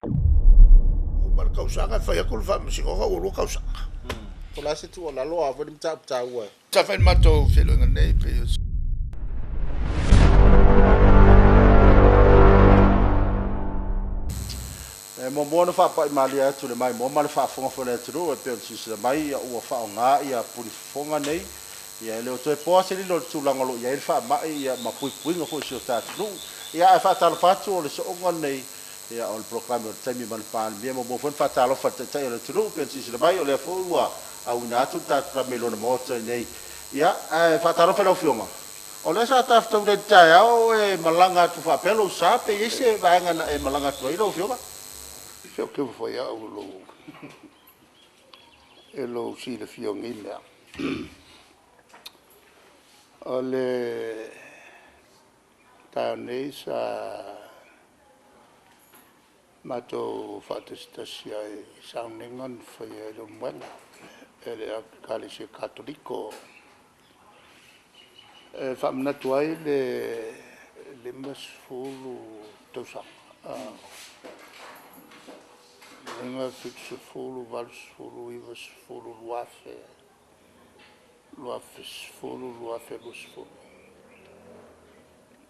Uma le tausaga e fai atu le faamasinoga ua 2 tausaga. Po o le a se tuualalo a o a foi le mataupu taua. Sa fai le matou feiloaiga nei pei o E muamua ona faapai malie atu i le maimoa ma le faafofoga foi a le atunuu e pei ona silasila mai ua faaaoga ia punifofoga nei. Ia e le o toe po lava se lilo i le tulaga o lo o i ai le faamai ma puipuiga foi o si o ta atunuu. Ia ae faatalofa atu o le sooga lenei o le polokalame o le Taimi ma le Palemia. E muamua foi ona faatalofa i le Taitai o le atunuu e pei ona silasila mai o lea foi ua auina atu le tatou polokalame i lona Maota i inei. Ia ae faatalofa i lau Afioga, o lea sa ta fetaui nei i le taeao o e malaga atu faapea lou sa pe i ai se vaega na e malaga atu ai lau Afioga? Se ou te ofo foi au i lou silafia o nei mea. O le taeao nei sa matou faatasitasi ai i sauniga na faia i Leulumoega e le Ekalesia Katoliko e faamanatu ai le 50 tausaga, lona uiga e 70, 80, 90, 2000, 2010, 2020.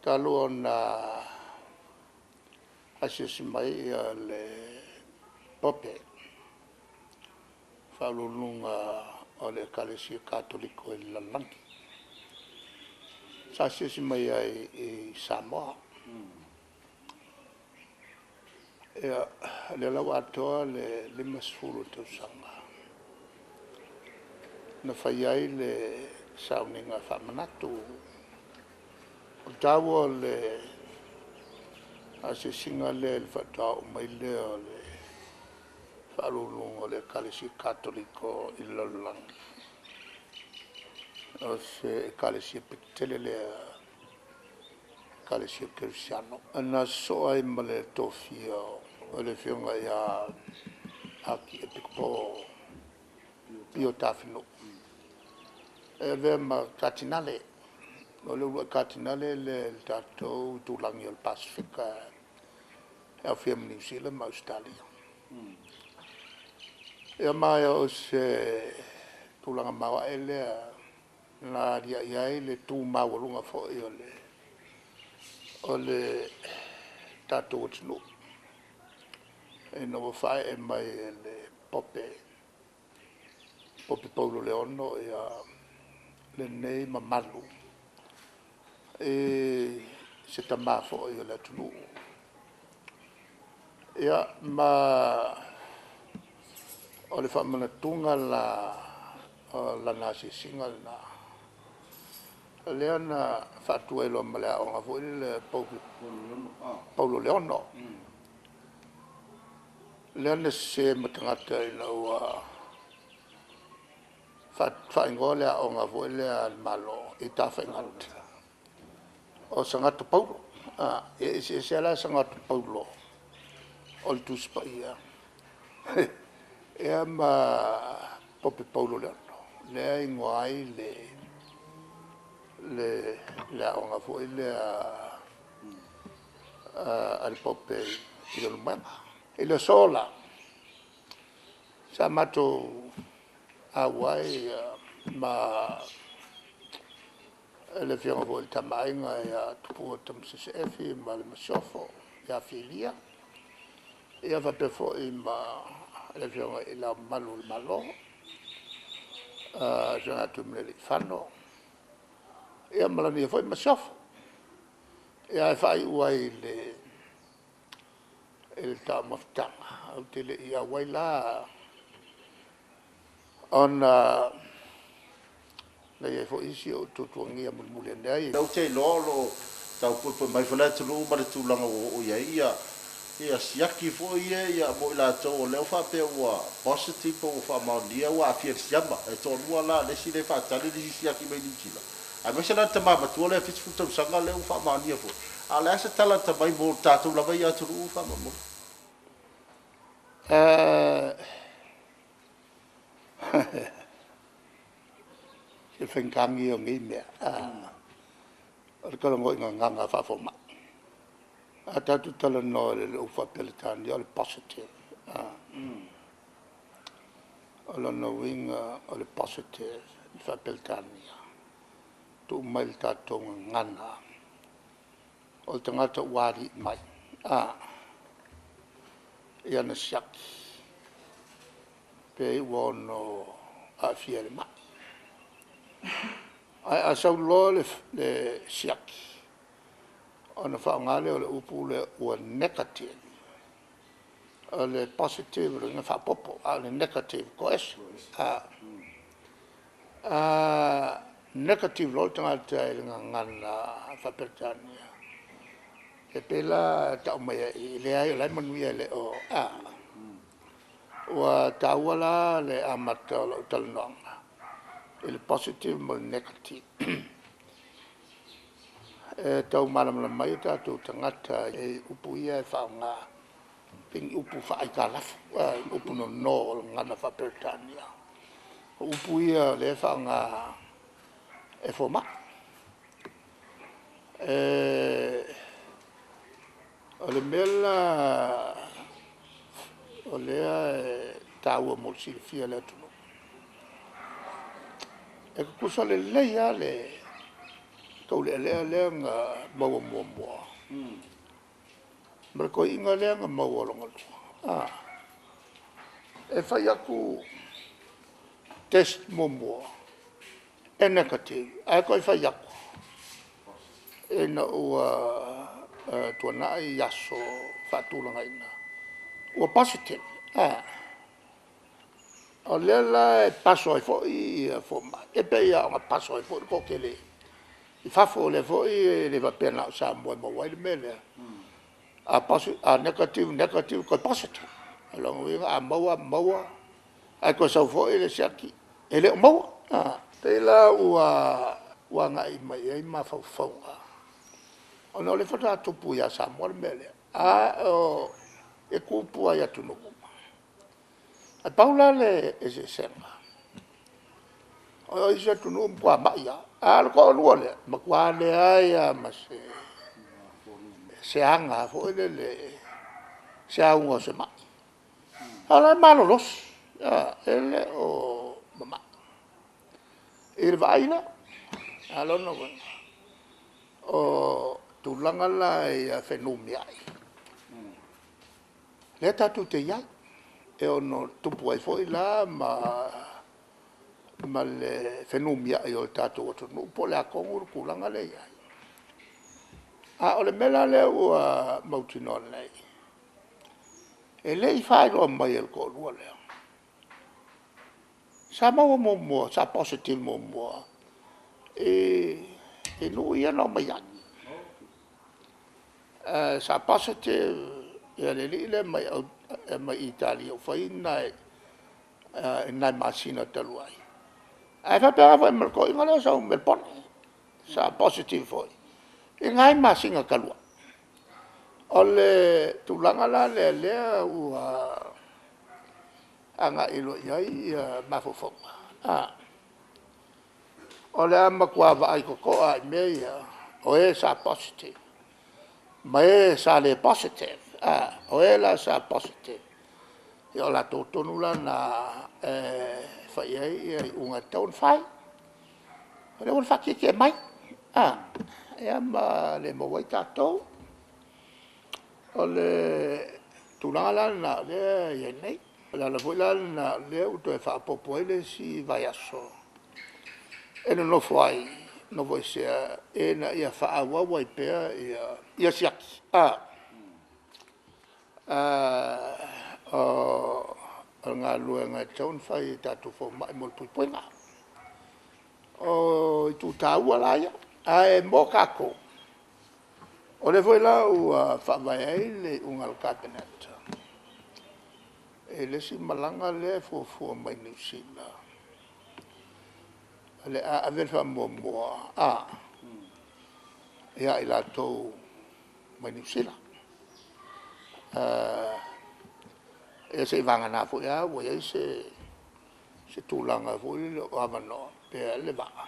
Talu ona asiasi mai le Pope, Faauluuluga o le Ekalesia Katoliko i le lalolagi. Sa asiasi mai ai i Samoa. Ia, o lea la ua atoa le 50 tausaga na fai ai le sauniga faamanatu. O le taua o le asiasiga lea i le faatoa oo mai lea o le Faauluuluga o le Ekalesia Katoliko i le lalolagi, o se Ekalesia pito tele lea Ekalesia Kerisiano. Na sosoo ai ma le tofia o le Afioga ia Akiepikopo Pio Tafinuu e avea ma Katinale. O le uluai Katinale lea i le tatou itulagi o le Pasefika e aofia ai ma Niu Sila ma Ausetalia. Ia ma o se tulaga maoae lea na aliae ai le tu maualuga foi o le tatou atunuu ina ua faaee mai e le Pope, Pope Paulo VI lenei mamalu i se Tama foi o le atunuu. Ia ma o le faamanatuga la o lana asiasiga lena, lea na faatu ai loa ma le aoga foi lea a Paulo VI, lea na sese ma tagata ina ua faaigoa le aoga foi lea a le Malo i Tafaigata o Sagata Paulo. E eseese lava la Sagata Paulo o le Tusi Paia ia ma Pope Paulo VI, lea e igoa ai le aoga foi lea a le Pope i Leulumoega. I le aso la, sa matou auai ma le Afioga foi i le Tama a Aiga ia Tupua Tamasese Efi ma le Masiofo ia Filia, ia faapea foi ma le Afioga i Le Ao Mamalu o le Malo, le Afioga ia Tuimalealiifano, ia ma lana ia foi Masiofo. Ae faaiu ai i le taumafataga, ou te le i auai la ona na i ai foi isi o ou tuatuagia mulimuli ane ai. Ou te iloa o lo o tau puepue mai foi le atunuu ma le tulaga ua oo i ai siaki foi ia mo i latou o lea ua faapea ua positive po ua faamaonia ua aafia i le siama. E toalua la, le isi lea e faatali le isi siaki mai Niu Sila, aemaise la le tama matua lea 70 tausaga lea ua faamaonia foi. A o le a se tala lata mai mo tatou lava ia atunuu faamolemole? O le faigata ia o nei mea, o le talanoa i gagana faa-fomai. A tatou talanoa i le upu faa-Peretania o le positive, o lona uiga o le positive faa-Peretania, tuu mai i le tatou gagana, o le tagata ua ali'i mai i ana siaki pe ua ono aafia i le mai. Ae a sau loa le siaki ona faaaoga lea o le upu lea ua negative. O le positive o lona uiga e faaopoopo, a o le negative e toese. A negative loa le tagata i le gagana faa-Peretania, e pei la e tau mai ai i i, leai o la e manuia e le o… Ua taua la le amata o lau talanoaga i le positive ma le negative e tau malamalama ai o tatou tagata i upu ia e faaaoga, pei ni upu faaaitalafu, upu nono o le gagana faa-Peretania. O upu ia o lea e faaaoga e fomai. O le mea la o lea e taua mo le silafia e le atunuu, e tutusa lelei lava le taulealea lea na maua muamua ma le toeaina lea na maua lona lua. E fai atu test muamua e negative ae toe fai atu ina ua tuanai aso faatulagaina ua positive. O lea la e paso ai foi fomai, e pei lava ona paso ai foi le toatele i fafo. O lea foi e le faapea na o Samoa e maua ai le mea lea. A negative, negative toe positive. O lona uiga a maua maua ae toe sau foi le siaki e le o maua. E pei la ua agai mai i ai mafaufauga ona o lea faatoa tupu ia Samoa le mea lea, a o e tupu lava i atunuu uma. Ae pau la le eseesega, o isi atunuu e matua mai lava, a o le toalua lea, e matua leai lava ma se aga foi lele, se auga o se mai. A o la e malolosi, e le o mamai i le vaai lea. A o lona uiga, o tulaga la ia fenumiai, lea tatou te i ai, e ono tupu ai foi la ma le fenumiai o le tatou atunuu po o le a tonu le tulaga lea e i ai. A o le mea la lea ua mautinoa nei, e le i faailoa mai e le toalua lea, sa maua muamua, sa positive muamua i nuu ia na omai ai. Sa positive le alii lea mai Italia ua fai nai masina talu ai, ae faapena foi ma le toeaina lea e sau mai Melepona, sa positive foi i nai masina talu ai. O le tulaga la lea o lea ua agai loa i ai mafaufauga, o le a matua vaai totoa lava i mea ia o e sa positive ma e sa le positive. O e la sa positive, ia o latou tonu la na e fai i ai iuga e tatau ona fai. O lea ua faatietie mai, ia ma le maua ai tatou. O le tulaga la lena o lea e i ai nei. O le ala foi la lena o lea ua toe faaopoopo ai le isi vaiaso e nonofo ai, nofoaesea ina ia faaauau ai pea siaki. O le galuega e tatau ona fai e tatou fomai mo le puipuiga. O itu taua la ia, ae mo tatou, o lea foi la ua faavae ai le iuga a le Kapeneta i le isi malaga lea e fuafua mai Niu Sila, o le a ave le faamuamua ia i latou mai Niu Sila. Ia seiavagana foi lava ua i ai se tulaga foi lele o avanoa pea le vaa,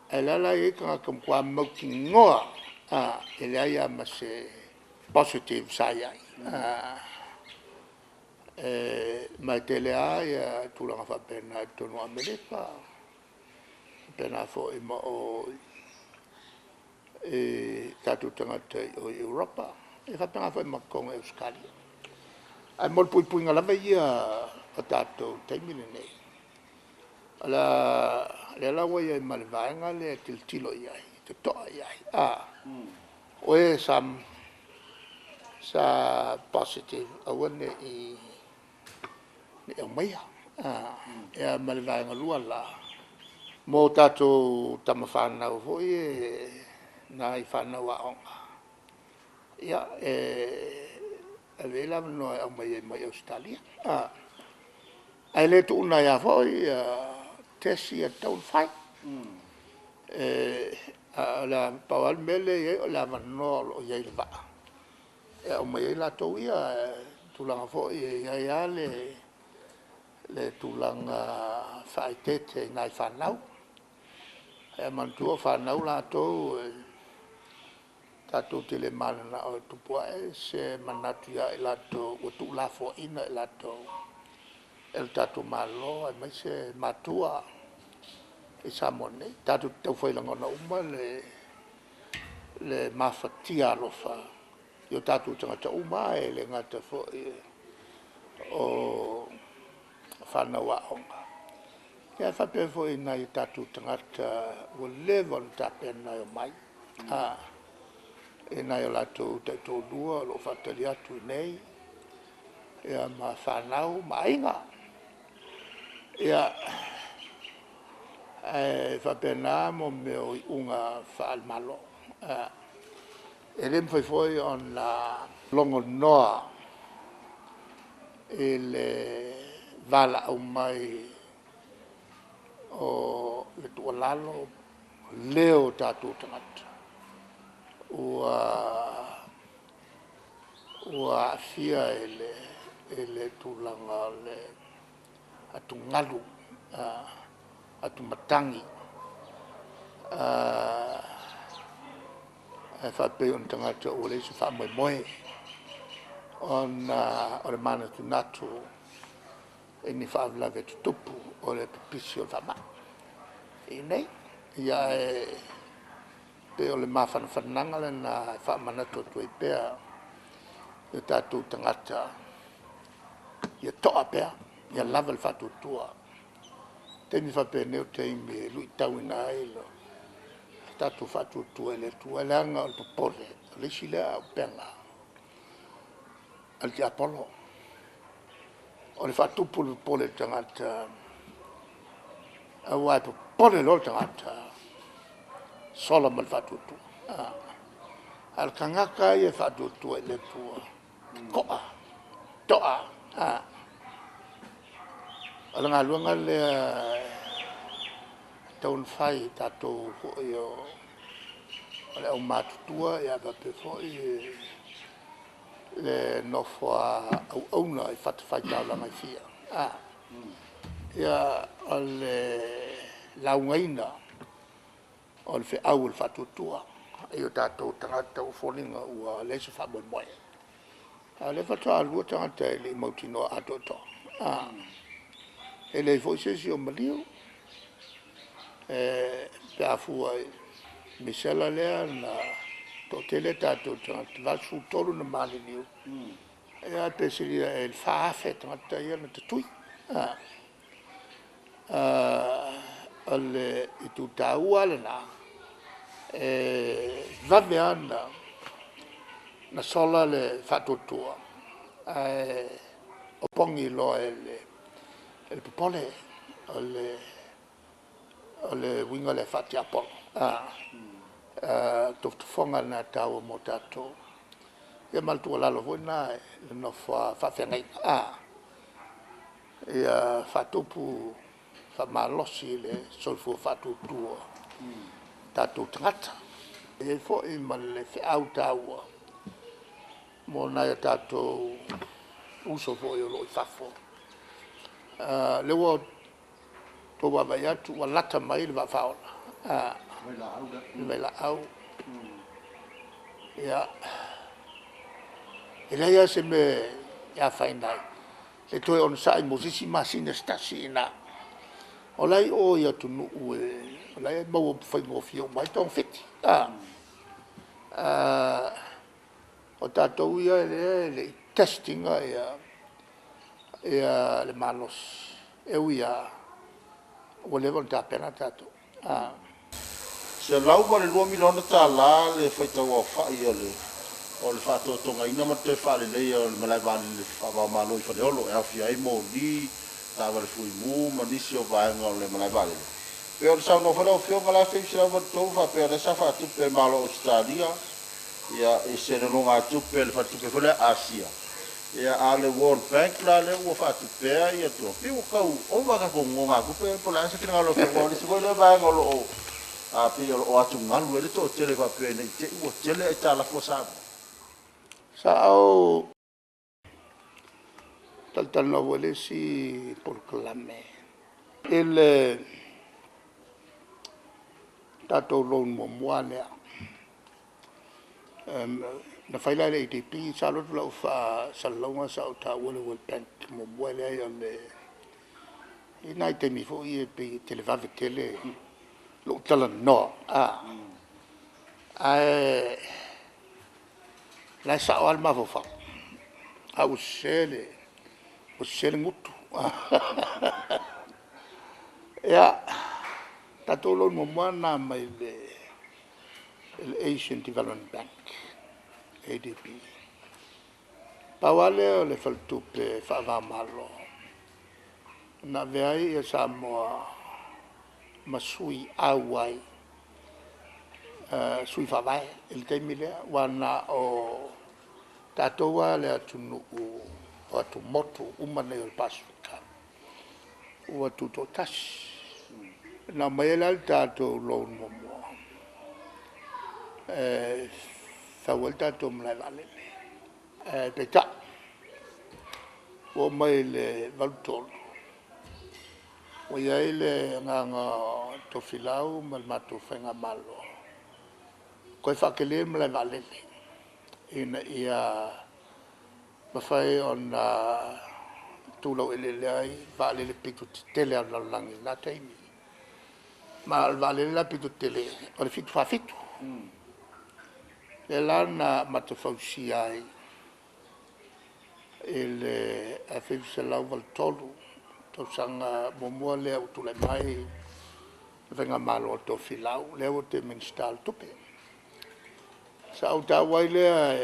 ae o la e la e i ai tagata ua matua mautinoa lava e leai lava ma se positive sa i ai, ma e tele lava tulaga faapena i totonu o Amerika, faapena foi ma o i tatou tagata i o i Europa, e faapena foi ma totonu i Ausetalia. Ae mo le puipuiga lava ia o tatou i le taimi lenei, o lea la ua i ai ma le vaega lea e tilotilo i ai, totoa i ai, o e sa positive aua ne i aumaia. Ia ma le vaega lua la, mo tatou tama fanau foi ia nai fanau aoga, ia, e ave i ai le avanoa e aumai ai mai Ausetalia. Ae le tuua ai lava foi test ia e tatau ona fai. Ae pau lava le mea lea e i ai o le avanoa o lo o i ai i le vaa e aumai ai latou ia. O le tulaga foi e i ai lava le tulaga faaeteete i nai fanau. Ae manatua o fanau latou tatou te le mananao e tupu ae se manatu ia i latou ua tuulafoaiina i latou e le tatou Malo aemaise matua i Samoa nei. Tatou te taufai lagona uma le mafatia alofa i o tatou tagata uma lava, e le gata foi o fanau aoga, ae faapea foi i nai o tatou tagata ua leva ona tapena e omai i nai o latou taitoalua o lo o faatali atu i inei ma fanau ma aiga. Ia, ae faapena mea o iuga faale-Malo. E le mafai foi ona logonoa i le valaau mai o le tuualalo, leo o tatou tagata ua aafia i le tulaga o le atugalu, atumatagi e faapei o ni tagata ua leai se faamoemoe ona o le manatunatu i ni faalavelave e tutupu o le pipisi o le faamai i inei. Ae pei o le mafanafanaga lena e faamanatu atu ai pea i o tatou tagata ia toa pea, ia lava le faatuatua. O taimi faapenei o taimi e luitauina ai lo tatou faatuatua i le Atua, leaga o le popole o le isi lea auupega a le tiapolo, o le faatupu o le popole i le tagata, aua e popole loa le tagata, sola ma le faatuatua. A o le tagata lava ia e faatuatua i le Atua, e toa, toa. O le galuega lea e tatau ona fai e tatou foi o le aumatutua ae faapea foi le nofo a auauna i fatafaitaulaga e fia, o le laugaina o le feau o le faatuatua i o tatou tagata ua foliga ua leai se faamoemoe. A o lea faatoa lua tagata e le i mautinoa atoatoa, e leai foi se isi o maliu pe a fua i le misela lea na toatele tatou tagata, e 83 na maliliu, ae pe silia ea i le 4,000 tagata ia na tatui. O le itu taua lena, e vave lava ona sola le faatuatua ae opogi loa e le popole. O le uiga lea faa-tiapolo, o le tofotofoga lena e taua mo tatou. Ia ma le tuualalo foi lena i le nofo a faafeagaiga ia faatupu faamalosi le soifua faatuatua o tatou tagata. E i ai foi ma le feau taua mo nai o tatou uso foi o lo o i fafo, o lea ua outou vaavaai atu ua lata mai le vaa faaola le vailaau. E leai lava se mea e afaina ai le toe onosai mo se isi masina se tasi i ina. O la e i o i atunuu o la e maua faigofie uma ai togafiti. O tatou ia lea e le i test ina le malosi, e ui lava ua leva ona tapena tatou. $102 miliona le faitau aofai o le faatotogaina ma le toe faaleleia o le malae vaalele faava-o-Malo i Faleolo, e aofia ai moli, taavale fuimu ma nisi o vaega o le malae vaalele. E pei ona saunoa foi lau Afioga i le 1983 faapea o lea sa faatupe e le Malo o Ausetalia i se nonogatupe a le faletupe foi lea Asia, a o le World Bank la lea ua faatupea ia tulaga, pei ua tau ova a tatou nonogatupe po o le a se finagalo o lau Afioga. Aua o le isi foi lea vaega o lo o pei o lo o atugalu ai le toatele faapea ne i te i ua tele aitalafu a Samoa. Sa ou talatalanoa foi i le isi polokalame i le tatou loan muamua lava lea. Na fai la e le ADB, sa alu atu lau faasalalauga sa ou taua le World Bank muamua, e leai o le... E i ai nai taimi foi ia pei e televave tele lou talanoa, ae o la e sao lava le mafaufau, a ua sese le gutu. Ia, tatou loan muamua lena mai le Asian Development Bank, ADB. Pau lava lea o le faletupe faava-o-Malo na avea ai Samoa ma sui auai, sui faavae i le taimi lea, aua na o tatou lava le atunuu o atumotu uma nei o le Pasefika ua tutoatasi. Na aumai ai la le tatou loan muamua e fau ai le tatou malae vaalele. Ae peitai, ua oo mai i le 1983, ua i ai le agaga o Tofilau ma le matou faigamalo, toe faatele le malae vaalele ina ia mafai ona tu laueleele ai vaalele pito tetele lava o le lalolagi i lena taimi. Ma o le vaalele la pito tele, o le 747. Lea la na amata fausia ai i le 1983, tausaga muamua lea ua tulai mai le faigamalo a Tofilau lea ua toe Minisita o Tupe. Sa ou taua ai lea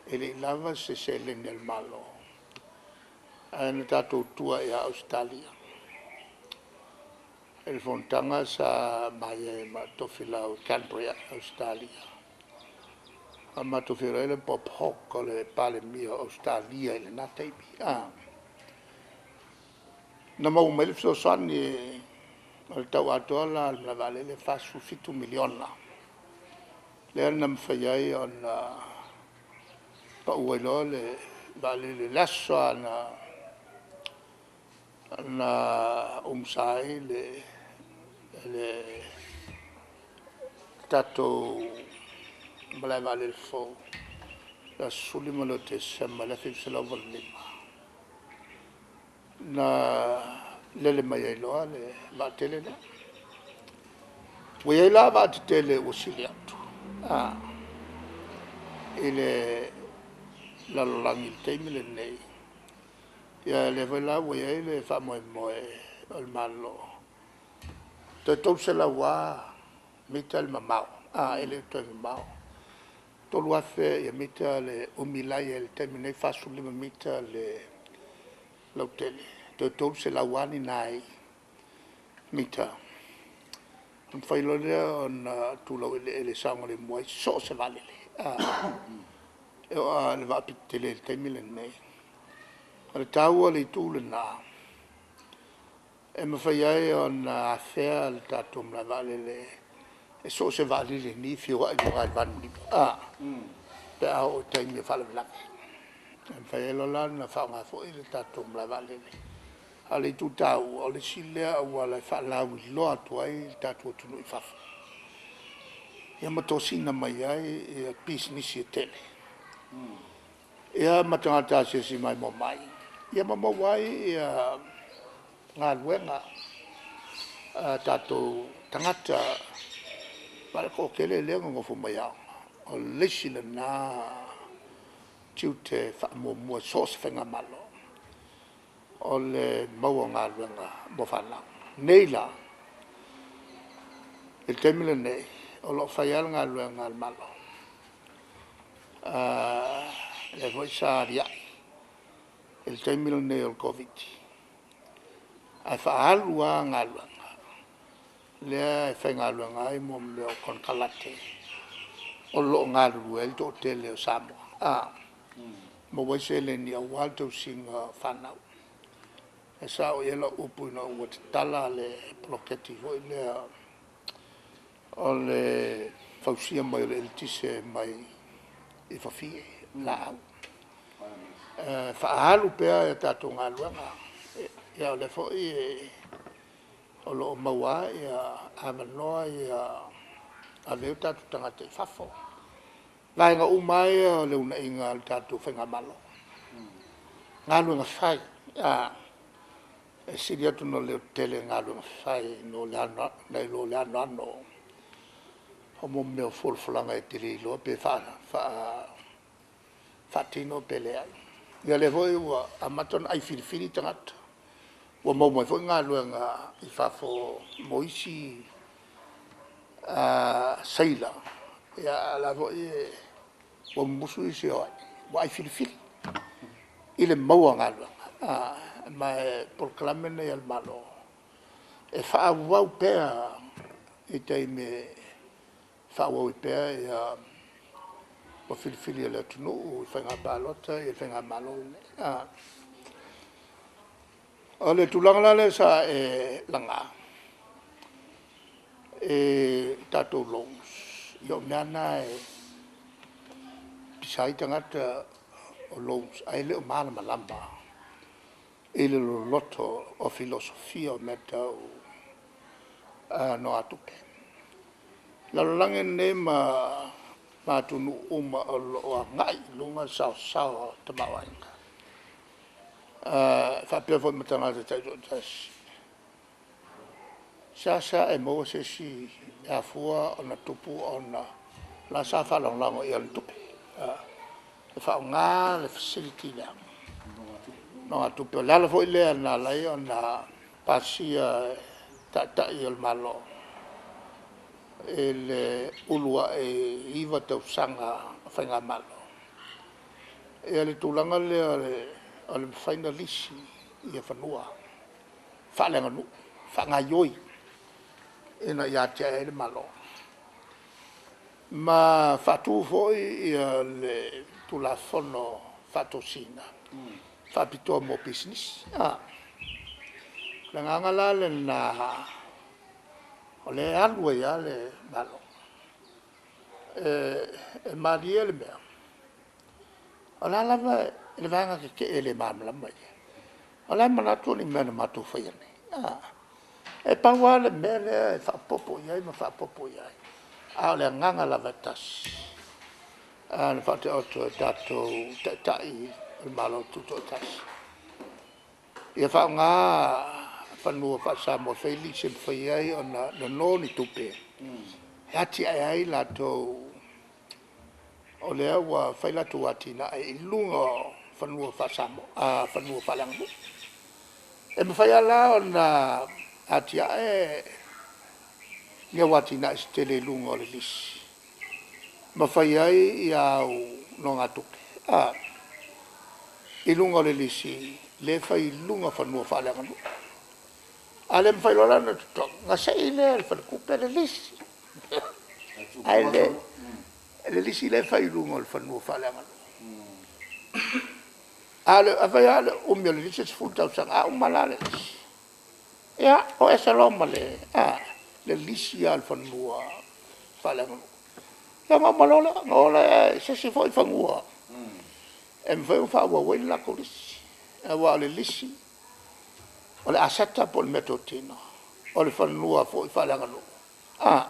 e le i lava se seleni a le Malo ae na tatou tua ia Ausetalia i le fonotaga sa ma i ai ma Tofilau i Canberra i Ausetalia. Na matou feiloai ai lea ma Bob Hawke o le Palemia o Ausetalia i lena taimi. Na maua mai ai le fesoasoani o le tau atoa la o le malae vaalele e $47 miliona, lea na mafai ai ona pau ai loa le vaalele i le aso lava na umusa ai le tatou malae vaalele fou, le aso 15 o Tesema i le 1985, na lele mai ai loa le vaatele lea. Ua i ai la vaatetele ua sili atu i le lalolagi i le taimi lenei. Ia lea foi la ua i ai le faamoemoe o le Malo, toe 300 lava mita le mamao, e le o toe mamao. 3,000 mita le umi la e i ai i le taimi nei, e 45 mita le lautele, toe 300 lava ni nai mita ona mafai loa lea ona tu laueleele e saogalemu ai so o se vaalele. E oo lava i le vaa pito tele i le taimi lenei. O le taua o le itu lena, e mafai ai ona afea le tatou malae vaalele e so o se vaalele e feoai i luga i le vanonimo pe a oo i taimi o faalavelave. E mafai ai loa la ona faaaoga foi le tatou malae vaalele. A o le itu taua, o le isi lea auala e faalauiloa atu ai le tatou atunuu i fafo, ia ma tosina mai ai pisinisi e tele. Ia ma tagata asiasi maimoa mai, ia ma maua ai galuega a tatou tagata aua o le toatele lea e nonofo mai aoga, o le isi lena tiute faamuamua i so o se faigamalo, o le maua o galuega mo fanau. Nei la i le taimi lenei, o lo o fai lava le galuega a le Malo, lea foi sa aliae i le taimi lenei o le Koviti-19, ae faaalu lava galuega lea e faigaluega ai mea o konekarate o lo o galulue ai le toatele o Samoa maua ai seleni aua le tausiga o fanau. E sao i ai lau upu ina ua tatala le poloketi foi lea o le fausia mai o le eletise mai Fafie, laau, e faaalu pea tatou galuega. Ia o lea foi o lo o maua lava avanoa ia e ave ai o tatou tagata i fafo. O vaega uma lava ia o le uunaiga o le tatou faigamalo. O galuega fai, e sili atu ona leotele galuega fai nai lo le anoano o mea o folafolaga e te le iloa pe faatino pe leai. Ia lea foi ua amata ona ai filifili tagata, ua maua mai foi galuega i fafo mo isi seila, a o la e foi ua mumusu isi e o ai ua ai filifili i le maua o galuega. Ma o polokalame lenei a le Malo e faaauau pea i taimi e faaauau ai pea ma filifili e le atunuu i faiga palota le faigamalo lenei. O le tulaga la lea sa e laga i tatou loans, ia o mea lava na e pisa ai tagata o loans ae le o malamalama i le loloto o filosofia o mea tau nogatupe. O le lalolagi lenei ma atunuu uma o lo o agai i luga le saoasaoa o le tamaoaiga, faapea foi ma tagata taitoatasi, e seasea e maua se isi e afua ona tupu ona o la e sa faalagolago i ai i ana tupe e faaaoga le facility lea o nogatupe. O le ala foi lea na ala ai ona pasia e Taitai o le Malo i le uluai 9 tausaga o faigamalo le tulaga lea o le mafai ona lisi fanua faaleaganuu, faagaoioi ina ia atiae ai le Malo. Ma faatu foi le Tulafono Faatosina faapitoa mo pisinisi. O le agaga la lena o lea e alu ai lava le Malo. E malie le mea, o le a lava le vaega tetee e le malamalama ia, o la e manatu o ni mea na matou faia nei. E pau lava le mea lea e faaopoopo i ai ma faaopoopo i ai, a o le agaga lava e tasi na faataoto e tatou Taitai o le Malo Tutoatasi, ia faaaoga fanua faa-Samoa e fai lisi e mafai ai ona nono ni tupe e atiae ai latou o lea ua fai latou atinae i luga o fanua faa-Samoa, fanua faaleaganuu. E mafai lava la ona atiae ni au atinae se tele i luga o le lisi ma fai ai au nonogatupe i luga o le lisi lea e fai i luga o fanua faaleaganuu. A le mafai loa la ona totogi, ona sei lea e le faletupe le lisi, ae le lisi lea e fai i luga o le fanua faaleaganuu. Afai lava o le umi o le lisi e 10 tausaga, a uma la le lisi, ia o ese loa ma le lisi lava o le fanua faaleaganuu. Ia ona uma loa lea, ona o lea i se isi foi fanua e mafai ona faaauau ai le latou lisi. Aua o le lisi, o le aseta po o le meatotino o le fanua foi faaleaganuu a,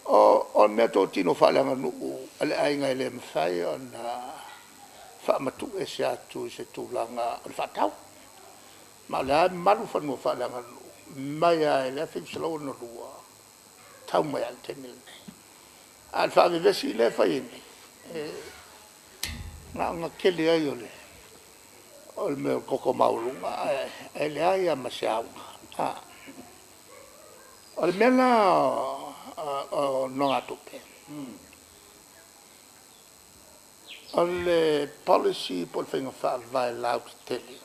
o meatotino faaleaganuu a le aiga e le mafai ona faamatuuese atu i se tulaga o le faatau. Ma o lea lava e malu fanua faaleaganuu mai lava i le 1962 e tau mai lava i le taimi lenei. A o le faavevesi lea e fai ai nei, e na ona tele ai o le mea o le toto maualuga ae leai lava ma se auga. O le mea la o nonogatupe, o le policy po o le faiga faavae lautetele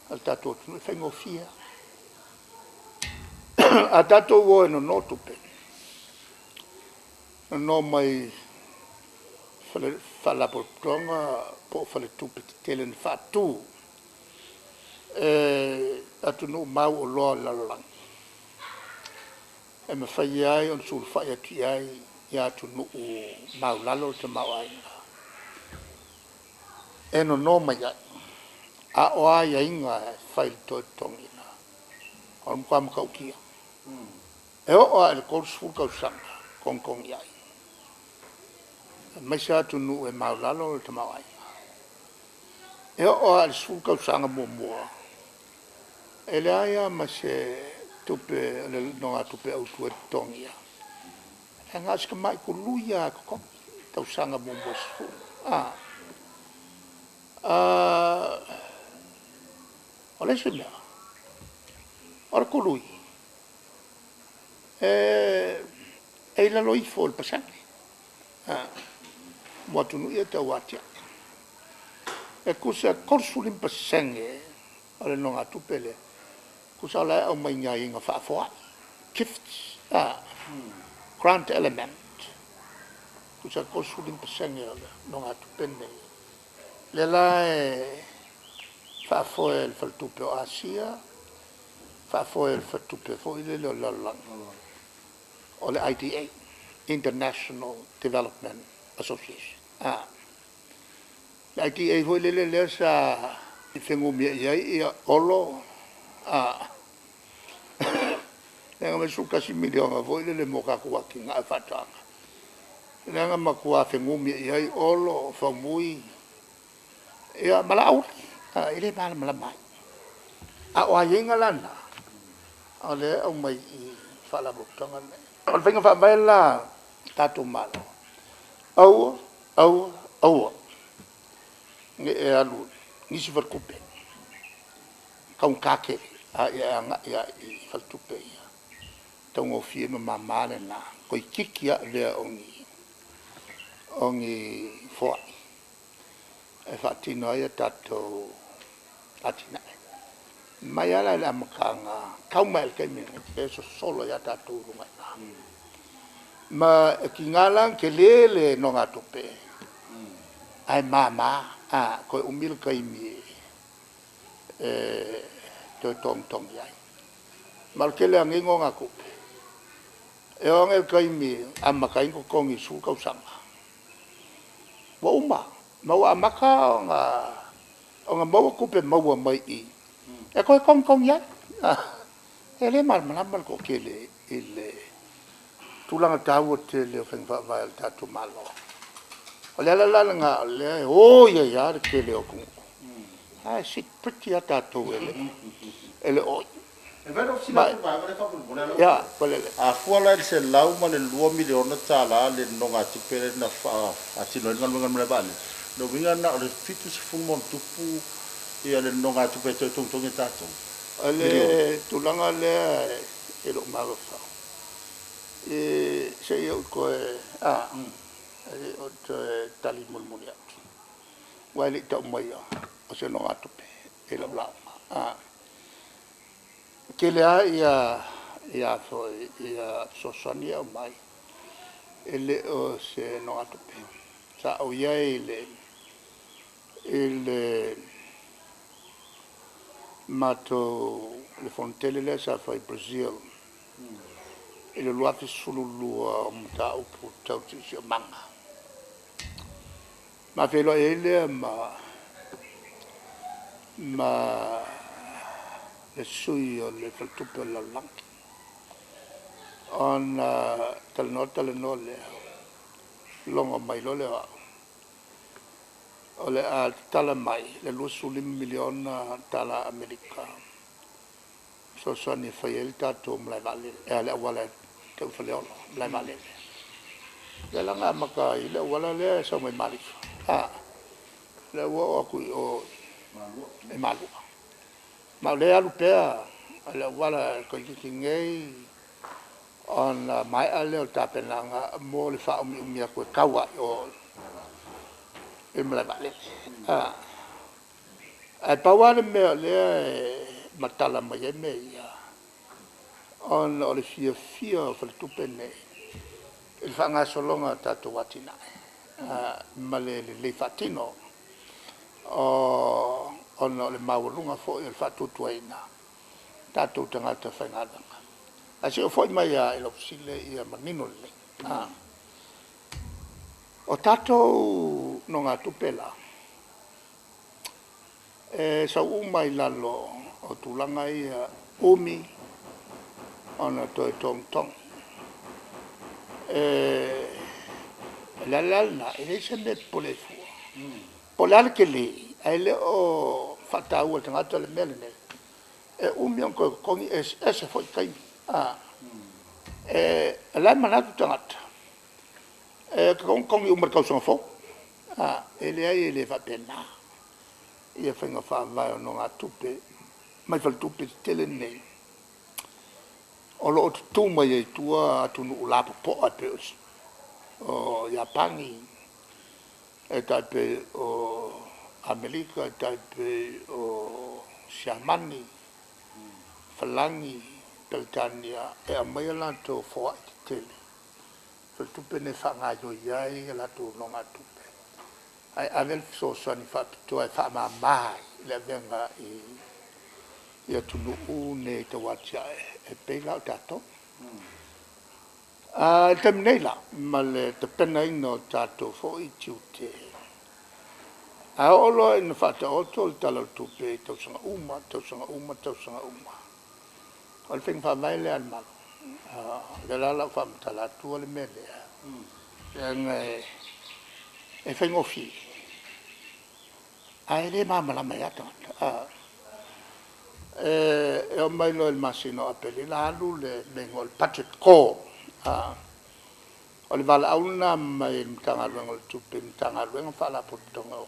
a le tatou atunuu e faigofie lava. A tatou o e nono tupe, nono mai Faalapotopotoga po o faletupe tetele na faatu e atunuu mauoloa o le lalolagi, e mafai ai ona sulufai atu i ai atunuu maualalo le tamaoaiga e nono mai ai. A o aiaiga e fai i le toe totogiina, o le matua matautia. E oo lava i le 30 tausaga togitogi ai, aemaise lava atunuu e maualalo le tamaoaiga. E oo lava i le 10 tausaga muamua, e leai lava ma se tupe o le nonogatupe autu e totogia, ae na o si tamai tului lava e totogi i tausaga muamua e 10. O le isi mea, o le tului, e i lalo ifo o le pasene mo atunuu ia e tau atiae. E tusa e 35% o le nonogatupe lea, tusa o la e aumai i aiaiga faafoai, gifts grant element, tusa e 35% o le nonogatupe lenei, lea la e faafoe e le Faletupe o Asia, faafoe e le faletupe foi lele o le lalolagi, o le IDA, International Development Association. Le IDA foi lele lea sa fenumiai ai Olo lea na aumai ai le $11 miliona foi lele mo tatou atinae o faatoaga, lea na matua fenumiai ai Olo, Faumui ia ma Laauli, e le malamalama ai. A o aiaiga la na o lea e aumai i i i Faalapotopotoga nei. O le faiga faavae la a le tatou Malo, aua, aua, aua ne i e alu i nisi faletupe, e taugata tele, a ia e agai lava i faletupe ia e taugofie ma mama lena, toeitiiti lava avea o ni foai e faatino ai a tatou atinae. Mai lava la i le amataga e tau mai lava i le taimi lenei, lea e sosolo ai lava tatou i luga i ina. Ma e tiga la ona tele le nonogatupe ae mama, toe umi le taimi e toe togitogi ai. Ma o le tele lava o nei nonogatupe, e oo ane i le taimi e amata ai ona totogi i le 10 tausaga, ua uma, ma ua amata ona maua tupe maua mai i i e toe togitogi ai. E le malamalama le toatele i le tulaga taua tele o faiga faavae a le tatou Malo. O le ala la lena o lea e oi ai lava le tele o atunuu, ae sit pretty lava tatou e le o oi. E mafai ona ou fesili atu i le vaega lea faamolemole lau Ia, Afioga? Valele. A fua la i le $102 miliona le nonogatupe lea na faatino ai le galuega a le malae vaalele, lona uiga na o le $70+ le nonogatupe e toe togitogi e tatou? O Miliona. le tulaga lea i lou mafaufau, se i ou toe a, se i ou toe tali mulimuli atu, aua e le i tau maia o se nonogatupe i lau lauga. E tele lava fesoasoani ia e aumai, e le o se nonogatupe. Sa ou i ai i le matou fonotele lea sa fai i Brazil i le 2012 o mataupu tau le siosiomaga. Ma feiloai ai lea ma le sui o le Faletupe o le Lalolagi, ona talanoa talanoa lea, logo mai loa lea o au, O le a tatala mai le $25 miliona tala Amerika e fesoasoani e fai ai le tatou malae vaalele, le auala e tau i Faleolo, le malae vaalele. Lea la na amata ai le auala lea e sau mai Malifa, lea ua oo atu i o i Malua. Ma o lea e alu pea le auala toeitiiti nei ona maea lea o tapenaga mo le faaumiumi atu e tau lava i o i le malae vaalele. Ae pau lava le mea o lea e matala mai ai mea ia, ona o le fiafia o faletupe nei i le faagasologa o tatou atinae ma le lelei faatino ona o le maualuga foi o le faatuatuaina o tatou tagata faigaluega. Ae se i ou foi mai lava i lau fesili ia manino lelei. O tatou nonogatupe la, e sau uma lava i lalo o tulaga ia, umi ona toe togitogi. O le ala la lena, e leai se mea e popole ai fua, po o le a le tele, ae le o faataua e le tagata le mea lenei, e umi ona toe totogi e eseese foi taimi. O la e manatu tagata e tatau ona totogi uma i le tausaga fou. E leai e le faapena faiga faavae o nonogatupe mai faletupe tetele nei, o lo o tutu mai ai i tua atunuu lapopoa e pei o Iapani, e tai pei o Amerika, e tai pei o Siamani, Falani, Peretania e aumai a latou foai tetele i faletupe nei e faagaoioi ai a latou nonogatupe, ae ave le fesoasoani faapitoa e faamama ai le avega i atunuu nei tau atiae e pei la o tatou. I le taimi nei la ma le tapenaina o tatou foi tiute, a oo loa ina faataoto le Tala o le Tupe i tausaga uma tausaga uma tausaga uma, o le faiga faavae lea a le Malo. O lea la o le a ou faamatala atua le mea lea, leaga e faigofie ae le malamalama ai lava tagata. E oo mai loa i le masina o Aperila alu le mea e igoa o le budget call, o le valaau lena mai le Matagaluega o le Tupe i Matagaluega ma Faalapotopotoga uma,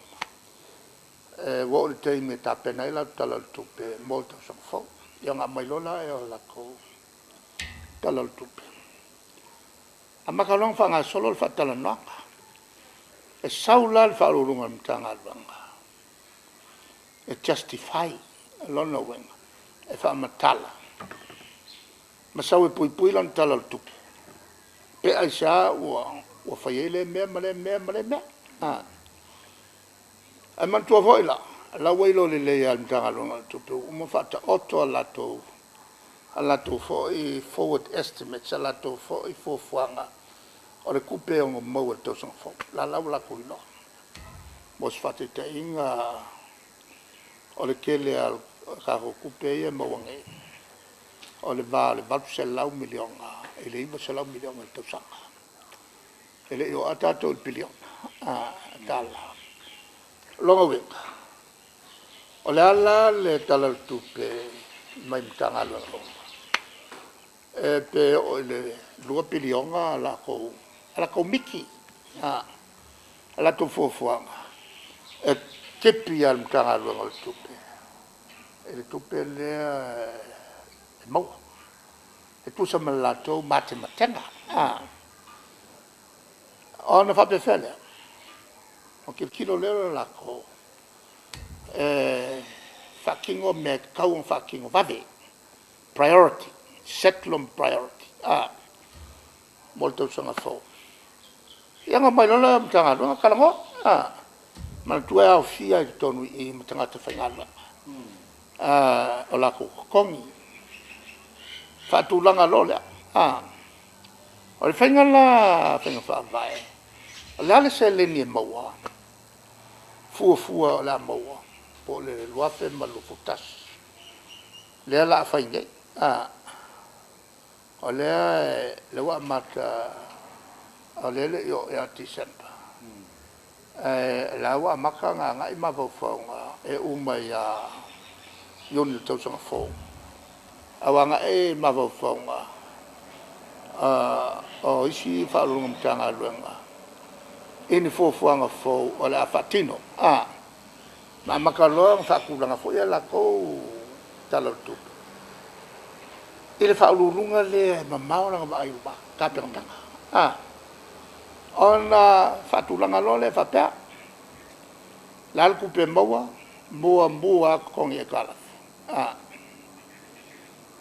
ua oo i le taimi e tapena ai latou Tala o le Tupe mo le tausaga fou. Ia ona aumai loa lea o latou Tala o le Tupe, amata loa ona faagasolo le faatalanoaga. E sau la le Ofisa Sili o Pulega o le Matagaluega e justify, o lona uiga e faamatala ma sau e puipui lana Tala o le Tupe, pe aisea ua fai ai lea mea ma lea mea ma lea mea. Ae manatua foi la, o la ua iloa lelei lava e le Matagaluega o Tupe ua uma ona faataoto a latou foi forward estimates, a latou foi fuafuaga o le tupe e ono maua i le tausaga fou, o la ua latou iloa. Mo se faataitaiga, o le tele lava o tatou tupe ia e maua nei, o le va o le $800 miliona i le $900 miliona i le tausaga. E le i oo lava tatou i le piliona tala. O lona uiga, o le a la le Tala o le Tupe mai Matagaluega uma? Pe oo i le $2 piliona a latou miti, a latou fuafuaga e tipi lava e le Matagaluega o le Tupe i le tupe lea e maua, e tusa ma le latou matematega. Ona faapefea lea? Ona tilotilo lea o latou e faatino mea e tatau ona faatino vave, priority, set lona priority mo le tausaga fou. Ia ona omai loa lea o Matagaluega talanoa. Manatua e aofia i totonu i i ma tagata faigaluega o latou totogi, faatulaga loa lea. O le faiga la faiga faavae, o le a le seleni e maua fuafua o le a maua po o le 2021 lea o le a fai nei a? O lea ua amata o lea e le i oo ia Tesema. Ae o la ua amata ona agai mafaufauga e uma ia Iuni o le tausaga fou, ae ua agai mafaufauga o isi Ofisa Sili o Pulega o Matagaluega i ni fuafuaga fou o le a faatino, ma amata loa ona faatulaga foi a latou Tala o le Tupe i le Faauluuluga lea e mamao lana vaai i le tapenapenaga ona faatulaga loa lea faapea, o le a le tupe e maua? Muamua lava totogi aitalafu.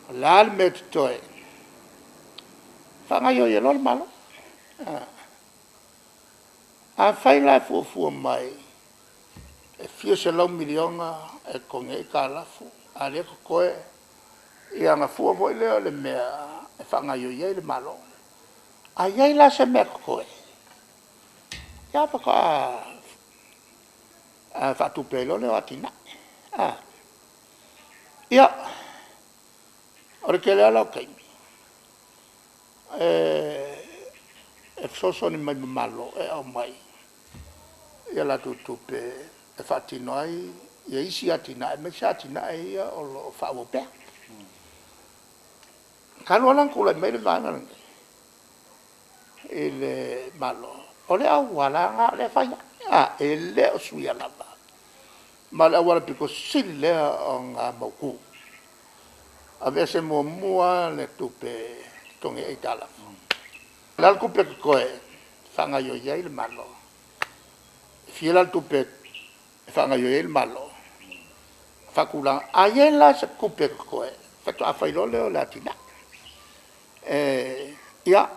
O le a le mea e totoe? Faagaoioi ai loa le Malo. Afai la e fuafua mai e fia selau miliona e totogi ai aitalafu a o lea e totoe, ia ona fua foi lea o le mea e faagaoioi ai le Malo. A i ai la se mea e totoe, ia faatoa faatupe ai loa lea o atinae. Ia, o le tele lava la o taimi e fesoasoani mai ma Malo e aumai a latou tupe e faatino ai isi atinae, aemaise atinae ia o lo o faaauau pea. Talu lava la ona tulai mai le Vaega lenei i le Malo, o le auala lava lena o lea e fai ai, e le o suia lava. Ma o le auala aupito sili lea ona mautu, aveese muamua lava le tupe e totogi ai aitalafu. O le a le tupe e totoe e faagaoioi ai le Malo? E fia la le tupe e faagaoioi ai le Malo? Faatulaga. A i ai la se tupe e totoe, faatoa fai loa lea o le atinae. Ia,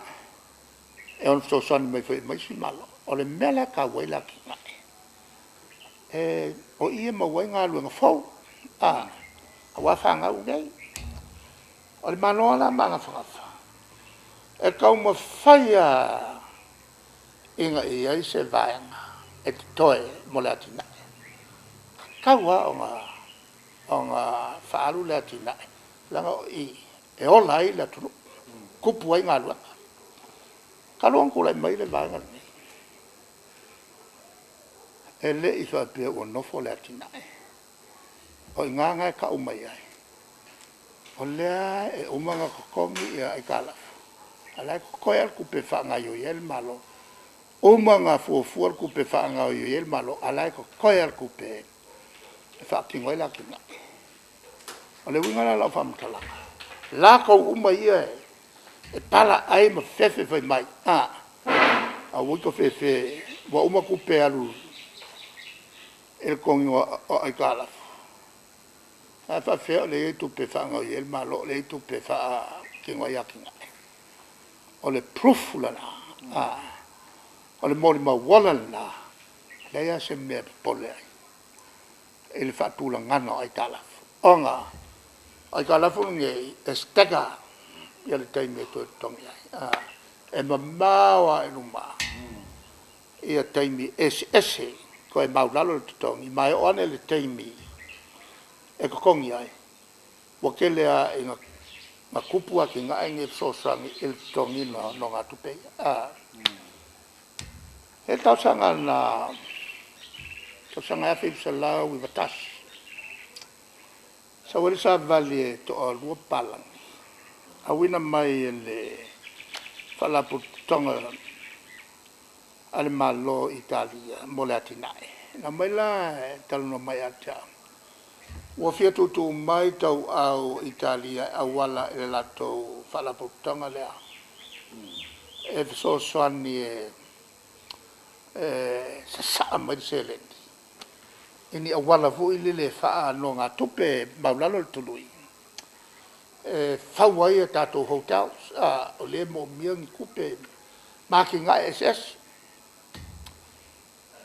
e ono fesoasoani mai foi ma isi Malo. O le mea la e taua ai le atinae, o i e maua ai galuega fou aua fanau nei. O le Malo lava la magafagafa, e taumafai lava ina ia i ai se vaega e totoe mo le atinae. E tatau lava ona faaalu le atinae, leaga o i e ola ai le atunuu, tupu ai galuega. Talu ona tulai mai le Vaega lenei, e le i faapea ua nofo le atinae. O i ina lena e tau mai ai, o lea e uma ona totogi aitalafu, a o la e totoe lava le tupe e faagaoioi ai le Malo. Uma ona fuafua le tupe e faagaoioi ai le Malo, a o la e totoe lava le tupe e faatino ai le atinae. O le uiga la o lau faamatalaga, latou uma ia e palaai ma fefe fai mai, aua tou fefe ua uma tupe alu i le totogiina o aitalafu, ae faapefea o lea e i ai tupe e faagaoioi ai le Malo, o lea e i ai tupe e faatino ai atinae. O le proof lena, o le molimau ola lena, e leai lava se mea e popole ai i le faatulagaga o aitalafu, ona o aitalafu nei e stagger le taimi e toe totogi ai. E mamao lava i luma taimi eseese toe maualalo le totogi, ma e oo ane i le taimi e totogi ai, ua tele lava ina tupu atinae nei e fesoasoani i le totogiina o nonogatupe ia. E i ai le talosaga na tausaga e 1991, sau ai le savali e toalua papalagi, auina mai e le Faalapotopotoga a le Malo i Italia mo le atinae. Na omai la e talanoa mai ia te au, ua fia tuutuu mai tauau Italia e auala i le latou Faalapotopotoga lea e fesoasoani e sasaa mai le seleni i ni auala foi lele e faanonogatupe maualalo le tului e fau ai a tatou hotels, o lea e moomia ni tupe ma atinae eseese.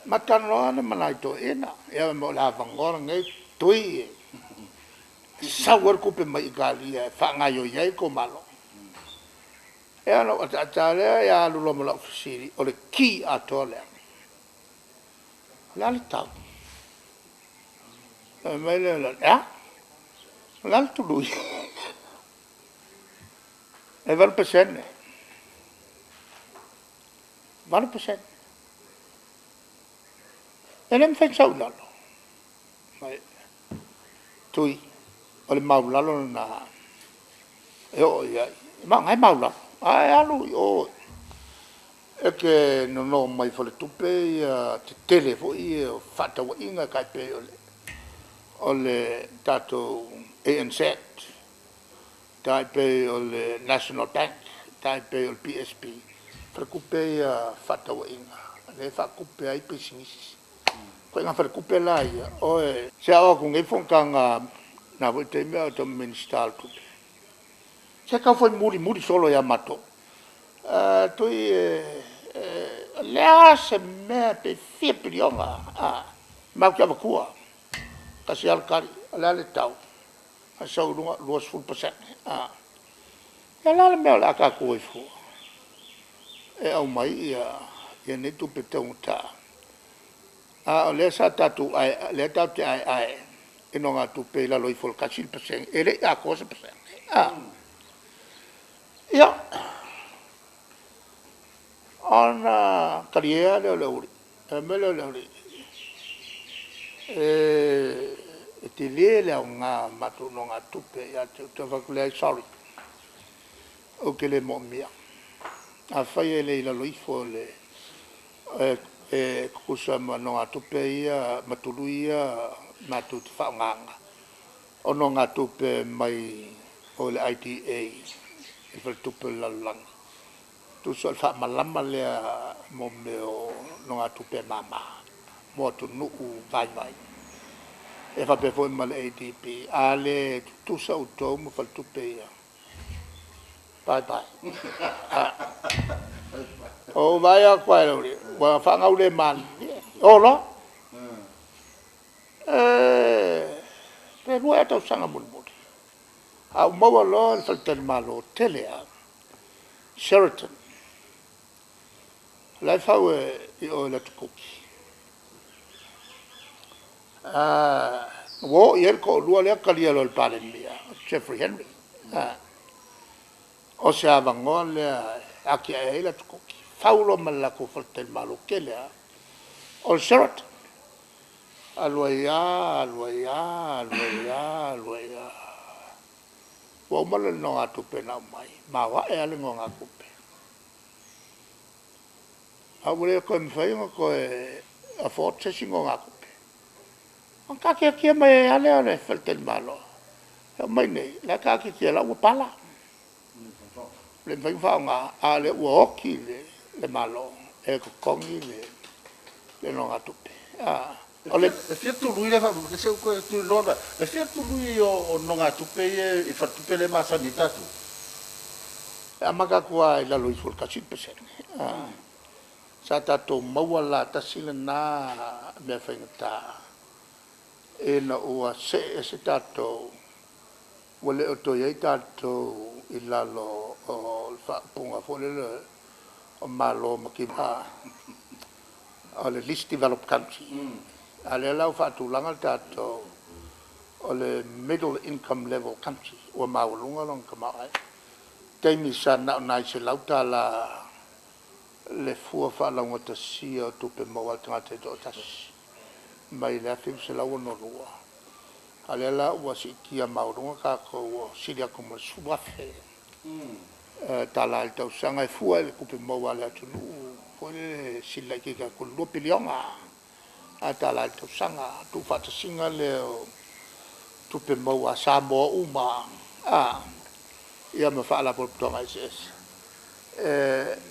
Ma talanoa ma nai toeaiina, ia fai mai o le avanoa lenei Tui e sau ai le tupe mai Italia e faagaoioi ai le tou Malo. Ia ona ou ataata lava lea alu loa ma lau fesili, o le ki atoa lea. O le a le tau? Ona fai mai lea o le a? O le a le tului? E 8%. 8%. E le mafai ona sau i lalo. Mai Tui, o le maualalo lena e oo i ai, ma o lena e maualalo. Ae alu i o e te nono mai faletupe ia tetele foi ia o fefaatauaiga e tai pei o le tatou ANZ, tai pei o le National Bank, tai pei o le PSB, faletupe ia o fefaatauaiga lea e faatupe ai pisinisi. O ituaiga faletupe la ia, o se a oo atu nei le fonotaga i lena foi taimi a o Minisita o Tupe, se tau fai mulimuli solo ia matou. Tui o le a se mea pe fia piliona matou te avatua. E tasi lava le tali, o le a le tau? Ae sau i luga e 20%. Ia o le a le mea o le a tatou o ai fua e aumai ia nei tupe taugata, a o lea sa tatou lea tatou te aeae i nonogatupe i lalo ifo o le 1%, e le i atoa se pasene. Ia, ona talie lava lea o le aualii. Ona fai mai lea o le aualii, e tele le aoga o matou nonogatupe ia te outou. Ou fai atu, leai sorry, ou te le moomia. Afai e le i lalo ifo e tutusa ma nonogatupe ia ma tului ia matou te faaaogaina, o nonogatupe mai o le IDA le faletupe o le lalolagi, tusa o le faamalama lea mo mea o nonogatupe mama mo atunuu vaivai e faapea foi ma le ADB. A le tutusa outou ma faletupe ia, bye bye. Ou vaai atu lava i le aualii ua fanau le malilie, o loa. Pe lua ea tausaga mulimuli, ae ou maua loa le faletalimalo tele lava, Sheraton la e fau i o i le Atu Kuki. Ua o i ai le toalua lea, talia loa e le Palemia o Jeffrey Henry. O se avanoa lea e atiae ai le Atu Kuki, fau loa ma le latou faletalimalo tele lava o le Sheraton. Alu ai lava alu ai lava alu ai lava alu ai lava, ua uma le nonogatupe na aumai, maoae lava le nonogatupe, ae ua le toe mafai ona toe afford se isi nonogatupe. Ona taatiatia mai ai lava lea o le faletalimalo, e oo mai i inei o la e taatiatia o la ua pala, ua le mafai ona faaaoga, a o lea ua oti le Malo e totogi le nonogatupe. O le… E fia tului lea faamolemole? Se i ou toe tuliloa mai lava. E fia tului o nonogatupe ia i faletupe lea e masani ai tatou? E amata atu lava i lalo ifo o le 1%. Sa tatou maua la, tasi lena mea faigata ina ua see ese tatou ua le o toe i ai tatou i lalo o le faaupuga foi lele o Malo o le Least Developed Country, a o lea la ua faatulaga tatou o le middle income level country ua maualuga lona tamaoaiga. O le taimi sa na o nai $100 le fua faalaugatasia o tupe maua a le tagata e toatasi mai le 1962, a o lea la ua siitia maualuga tatou ua sili atu ma le $10,000 tala i le tausaga e fua i le tupe maua a le atunuu foi lele e sili laitiiti atu i le $2 piliona tala i le tausaga. O le tuufaatasiga lea o tupe maua a Samoa uma lava ia ma Faalapotopotoga eseese,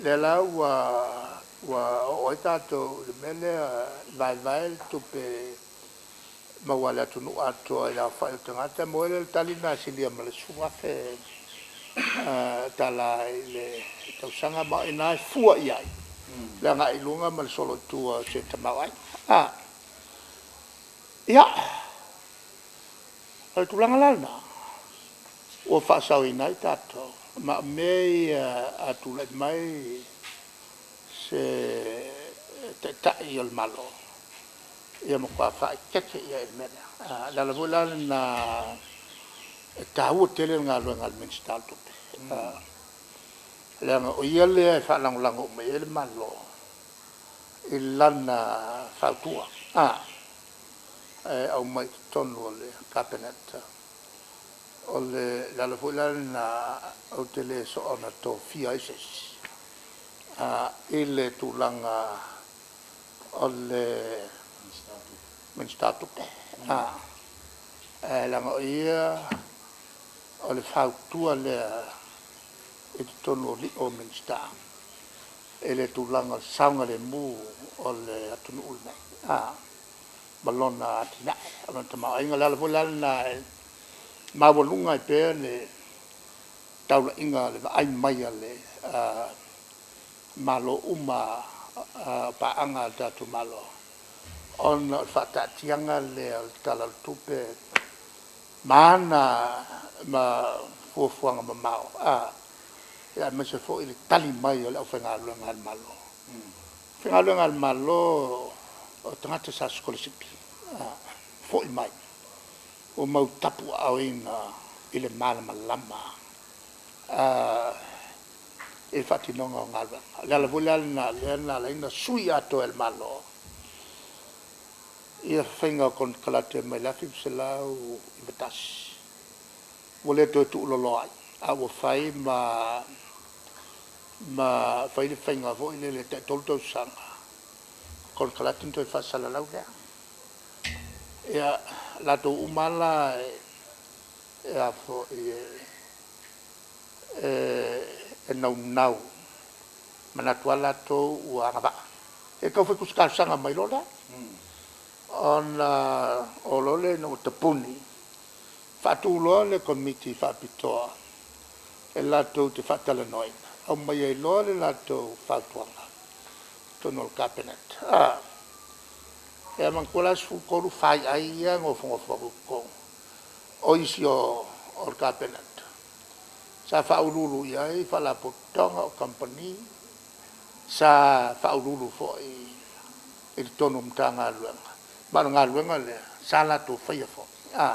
lea la ua oo ai tatou i le mea lea e vaevae le tupe maua a le atunuu atoa i le aofai o tagata, ona maua ai lea o le tali lena e silia ma le $10,000 tala i le tausaga, ma o i ina e fua i ai le agai i luga ma le solo i tua o se tamaoaiga. Ia, o le tulaga la lena ua faasaoina ai tatou, ma o mea ia a tulai mai se Taitai o le Malo, ia matua faaeteete i ai i le mea lea. O le ala foi la lena e taua tele le galuega a le Minisita o Tupe, leaga o ia lea e faalagolago uma i ai le Malo i lana fautua. Ae aumai i totonu o le Kapeneta. O le ala foi la lena ou te le soona tofia ai se isi i le tulaga o le Minisita o Tupe, ae leaga o ia o le fautua lea i totonu o alii o Minisita i le tulaga o le saogalemu o le atunuu lenei ma lona atinae, o lona tamaoaiga. O le ala foi la lena e maualuga ai pea le taulaiga i le vaai mai a Malo uma lava o paaga a le tatou Malo, ona o le faataatiaga lea o le Tala o le Tupe ma ana fuafuaga mamao aemaise foi le tali mai a le aufaigaluega a le Malo. O le aufaigaluega a le Malo o tagata sa sikolasipi, foi mai ua mau tapuaaoina i le malamalama i le faatinoga o galuega. O le ala foi la lena lea na ala ai ona sui atoa e le Malo ia faiga o konekarate mai le 1991, ua le toe tuuloloa ai, a ua fai ma fai le faiga foi lele e tai tolu tausaga konekarate ona toe faasalalau lea. Ia, latou uma lava la e naunau, manatu lava latou ua agavaa, ia tau fai tusi talosaga mai loa lea, ona oo loa lea ina ua tapuni, faatu loa le Komiti Faapitoa e latou te faatalanoaina, aumai ai loa le latou fautuaga i totonu o le Kapeneta. Ia manatua la le 13 faiai ia e nofonofo atu i totonu, o isi o le Kapeneta sa faauluulu i ai Faalapotopotoga, o Kamupani, sa faauluulu foi i totonu o Matagaluega, ma o le galuega lea sa latou faia foi. E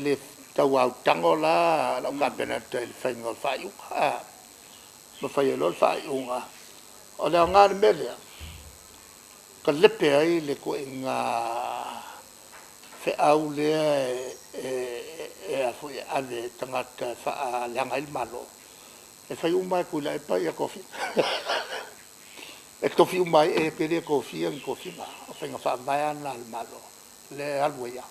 le tau autago la lau Kapeneta i le faiga o faaiuga ma fai ai loa le faaiuga. O le aoga o le mea lea, talepe ai le ituaiga feau lea e ave e tagata e faaleaga ai le Malo. E fai uma lava e Tuilaepa ia tofiga. E tofi uma ai, e te le tofia ni tofiga, o faiga faavae lava na a le Malo lea e alu ai lava.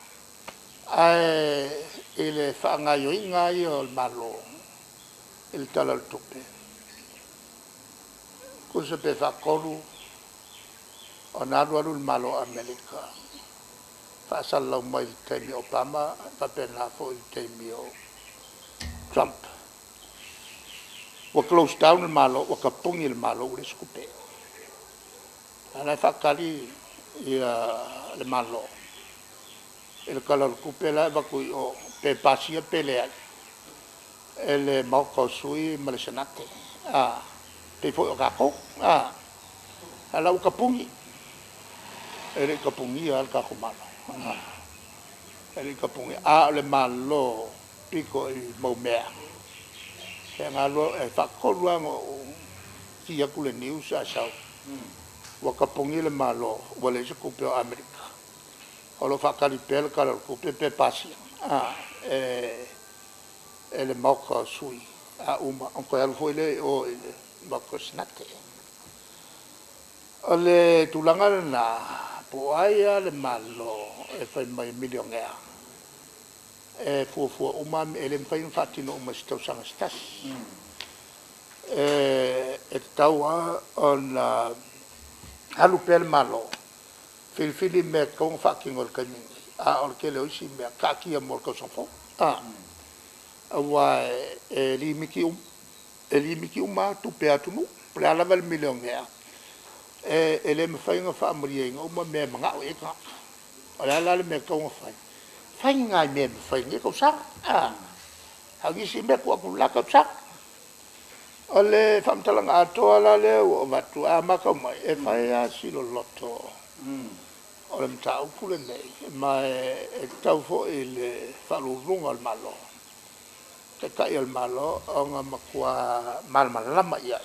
Ae i le faagaoioiga lava ia o le Malo i le Tala o le Tupe, tusa pe faatolu ona alu alu le Malo o Amerika faasalalau mai i le taimi o Obama faapena foi i le taimi o Trump, ua close down le Malo ua tapuni le Malo ua leai se tupe. A o la e faatali le Malo i le Tala o le Tupe la e avatu i o pe pasia pe leai e le Maota o Sui ma le Senate, e pei foi o tatou. A o la e ua tapuni, e le i tapunia lava le tatou Malo, e le i tapunia. A o le Malo pito i maumea, e faatolu lava ona ou ki atu le news ae sau ua tapuni le Malo ua leai se tupe o Amerika. O lo o faatali pea le Tala o le Tupe pe pasia e le Maota o Sui, a uma ona toe alu foi lea i o i le Maota o le Senate. O le tulaga lena, po o ai lava le Malo e fai mai e milionea, e fuafua uma lava mea, e le mafai ona faatino uma i se tausaga se tasi. E tatau lava ona alu pea le Malo filifili mea e tatau ona faatino i le taimi nei, a o le tele o isi mea taatia mo le tausaga fou aua e limiti uma lava tupe a atunuu. Po o le a lava le milionea, e le mafai ona faamalieina uma mea e manao i ai tagata. O le a la le mea e tatau ona fai? Fai nai mea e mafai i lenei tausaga, a o nisi mea tuu atu i le la tausaga. O le faamatalaga atoa la lea ua avatu, ae a matau mai, e fai lava si loloto o le mataupu lenei, ma e tatau foi i le Faauluuluga o le Malo, Taitai o le Malo ona matua malamalama i ai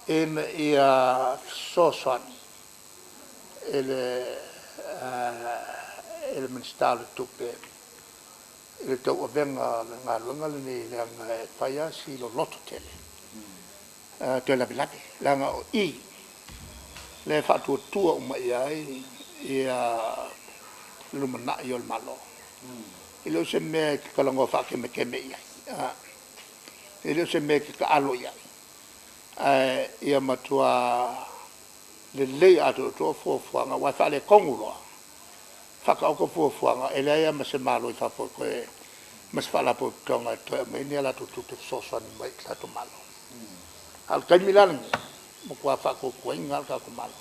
ina ia fesoasoani i le Minisita o le Tupe i le tauavega o le galuega lenei leaga e fai lava si loloto tele, toe lavelave leaga o i lea e faatuatua uma i ai le lumanai o le Malo. E le o se mea e te talanoa faakemekeme i ai, a, e le o se mea e te taalo i ai, ae ia matua lelei atoatoa fuafuaga aua e faaletonu loa, faataoto fuafuaga, e leai lava ma se Malo i fafo e toe ma se Faalapotopotoga e toe aumaia ni a latou tupe e fesoasoani mai i le tatou Malo. A o le taimi la lenei, ua matua faatuatuaina lava le tatou Malo.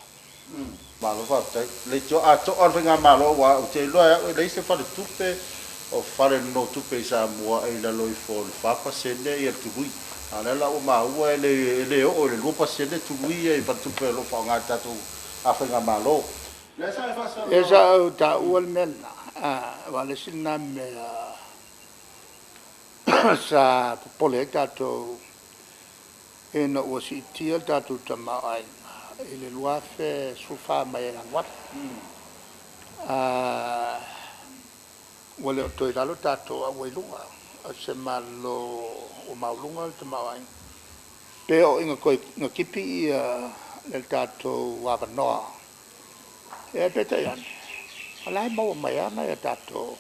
Malo faafetai. Leitioa a to'a le faigamalo aua ou te iloa e au e leai se faletupe o fale nonotupe i Samoa e i lalo ifo o le 4% le tului. A o lea la ua maua e le oo i le 2% tului ia i faletupe o lo o faaaoga e le tatou faigamalo. Lea sa e Lea faasalauina. sa ou taua le mea lena, aua o le isi lena mea sa popole ai tatou ina ua siitia le tatou tamaoaiga i le 2014 mai ia Ianuari. Ua le o toe i lalo tatou a ua i luga, o se Malo ua maualuga le tamaoaiga. Pe oo ina toe tipi le tatou avanoa, ae peitai ane, o la e maua mai lava nai a tatou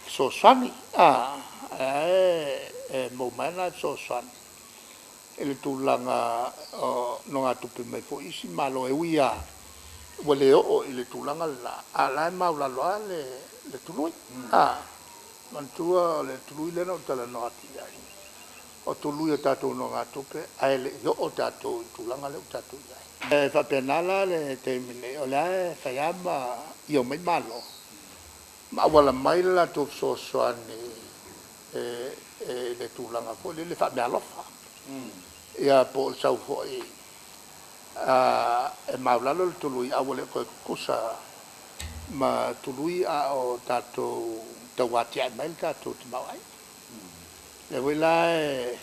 fesoasoani, o la e maua mai lava nai fesoasoani i le tulaga o nonogatupe mai foi i isi Malo, e ui lava ua le oo i le tulaga lena, a o la e maualalo lava le tului. Manatua o le tului lea na ou talanoa atu i ai, o tului o tatou nonogatupe ae le i oo tatou i le tulaga lea ua tatou i ai. E faapena la le taimi nei, o lea e fai lava ma io mai Malo ma auala mai le latou fesoasoani i le tulaga foi lele faameaalofa. Ia po o le sau foi e maualalo le tului ae ua le toe tutusa ma tului a o tatou tau atiae mai le tatou tamaoaiga. O lea foi la i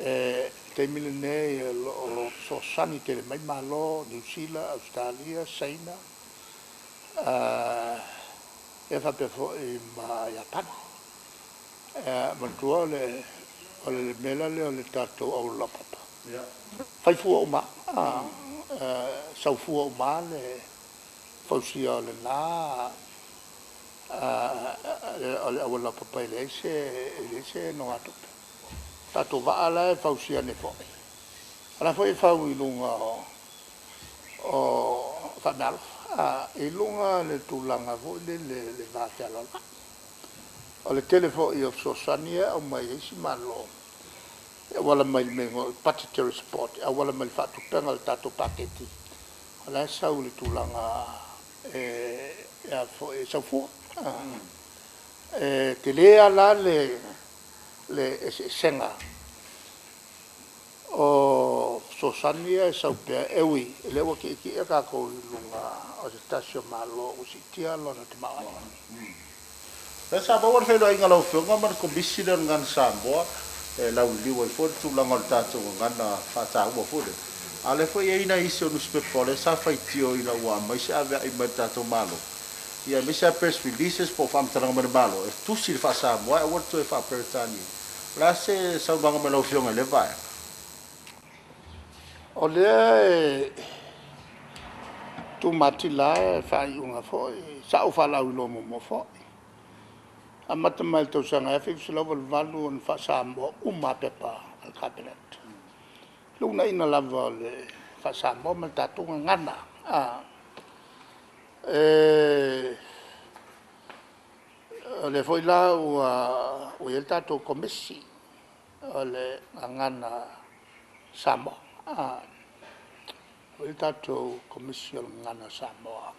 le taimi lenei o lo o fesoasoani tele mai Malo, Niu Sila, Ausetalia, Saina, ia faapea foi ma Iapani. Manatua o le mea la lea o le tatou auala laupapa, fai fua uma lava, sau fua uma lava le fausia o lena o le auala laupapa e leai se nogatupe. O tatou vaa la e fausia nei foi, o la e foi e fau i luga o faameaalofa, i luga le tulaga foi lele o le vafealoaloai. O le tele foi o fesoasoani ia e aumai e isi Malo e auala mai i mea e igoa o le budgetary support e auala mai i le faatupega o le tatou paketi, o la e sau i le tulaga e sau fua. E tele lava la le eseesega o fesoasoani ia e sau pea, e ui o lea ua tietie tatou i luga o se tasi o Malo ua siitia lona tamaoaiga. Lea sa maua le feiloaiga a lau Afioga ma le Komisi lea o le Gagana Samoa e lauliliu ai foi le tulaga o le tatou gagana faataua foi lea. A o lea foi e i ai nai isi o nusipepa o lea sa faitio ina ua aumai se aveai mai le tatou Malo, ia aemaise lava press releases po o faamatalaga mai le Malo e tusi i le faa-Samoa ae aua le toe faa-Peretania. O le a se saunoaga mai lau Afioga i lea vaega? O lea e tumatila lava le faaiuga foi sa ou faalauiloa muamua foi, amata mai le tausaga e 1988 ona faa-Samoa uma lava pepa a le Kapeneta. I le uunaina lava o le faa-Samoa ma le tatou gagana. O lea foi la ua i ai le tatou Komisi o le Gagana Samoa, ua i ai le tatou Komisi o le Gagana Samoa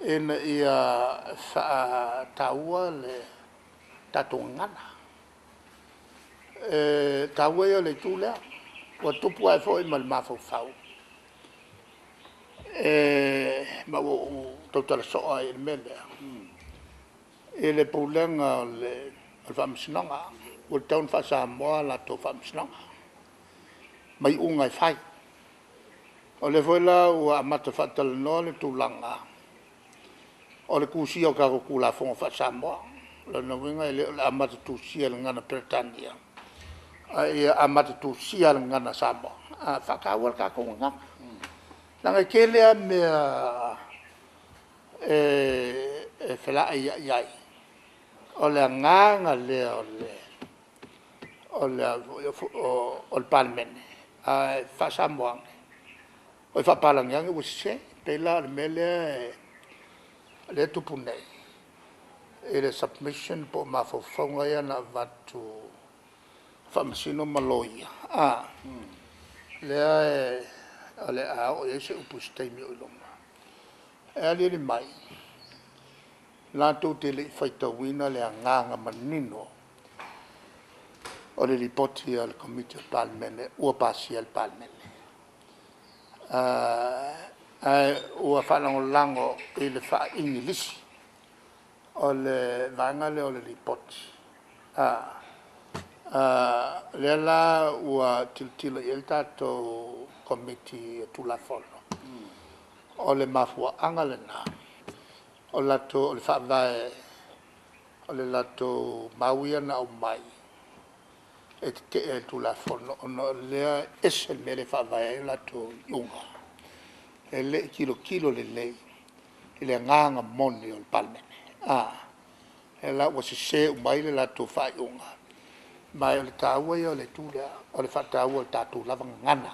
ina ia faataua le tatou gagana. O le taua ia o le itu lea, ua tupu ae foi ma le mafaufau ma ua ou tautala soo lava i le mea lea, i le Pulega o le Faamasinoga, ua tatau ona faa-Samoa a latou Faamasinoga ma iuga e fai. O lea foi la ua amata faatalanoa le tulaga o le tusia o tatou Tulafono faa-Samoa. O lona uiga e le o le amata tusia i le gagana Peretania, a ia amata tusia lava i le gagana Samoa, e faataua le tatou gagana. Leaga e tele lava mea e felaaiai ai, o le agaga lea o le Palemene, ae faa-Samoa ane, oi faa-Palagi ane ua sese. E pei la o le mea lea o lea e tupu nei i le submission po o mafaufauga ia na avatu e Faamasino ma Loia, lea o le a oo i ai se upu i se taimi o i luma, e aliali mai latou te le i faitauina le agaga manino o le Lipoti a le Komiti o le Palemene ua pasia e le Palemene. Ae ua faalagolago i le faa-Igilisi o le vaega lea o le Lipoti, lea la ua tilotilo i ai le tatou Komiti o Tulafono, o le mafuaaga lena o latou o le faavae o le latou mau ia na aumai e tetee i le Tulafono ona o lea e ese le mea lea e faavae ai latou iuga. E le i tilotilo lelei i le agaga moni o le Palemene. O lea la ua sese uma ai le latou faaiuga, ma o le taua ia o le itu lea, o le faataua o le tatou lava gagana,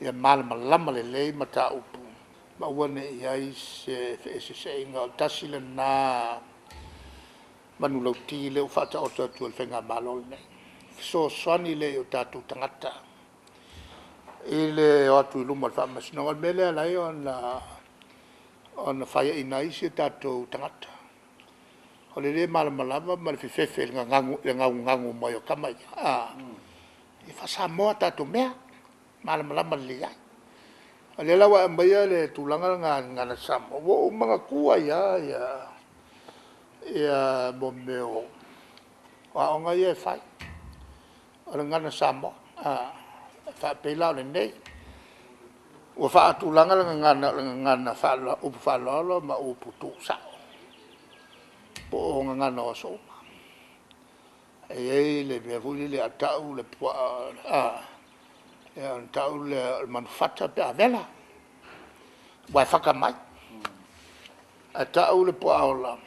ia malamalama lelei mataupu ma aua ne i i ai se feeseeseaiga. O le tasi lena manulauti lea ua faataoto atu e le Faigamalo lenei, e fesoasoani lea i o tatou tagata i le o atu i luma o le Faamasinoga. O le mea lea e ala ai ona faiaina ai isi o tatou tagata, o le lē malamalama ma le fefefe i le nagunau mai o tama ia, a. Ia faa-Samoa a tatou mea, e malamalama lelei ai. O lea la ua e aumaia le tulaga lena i le gagana Samoa, ua ou manatua ai lava mea o aoga ia e fai, o le gagana Samoa. E faapei la o lenei, ua faatulaga le gagana o le gagana upu faaaloalo ma upu tuusao, po o gagana o aso uma. E i ai le mea foi lele a tau le puaa a, ona tau lea o le manufata pe a vela, aua e fata mai. Ae tau le puaa ola,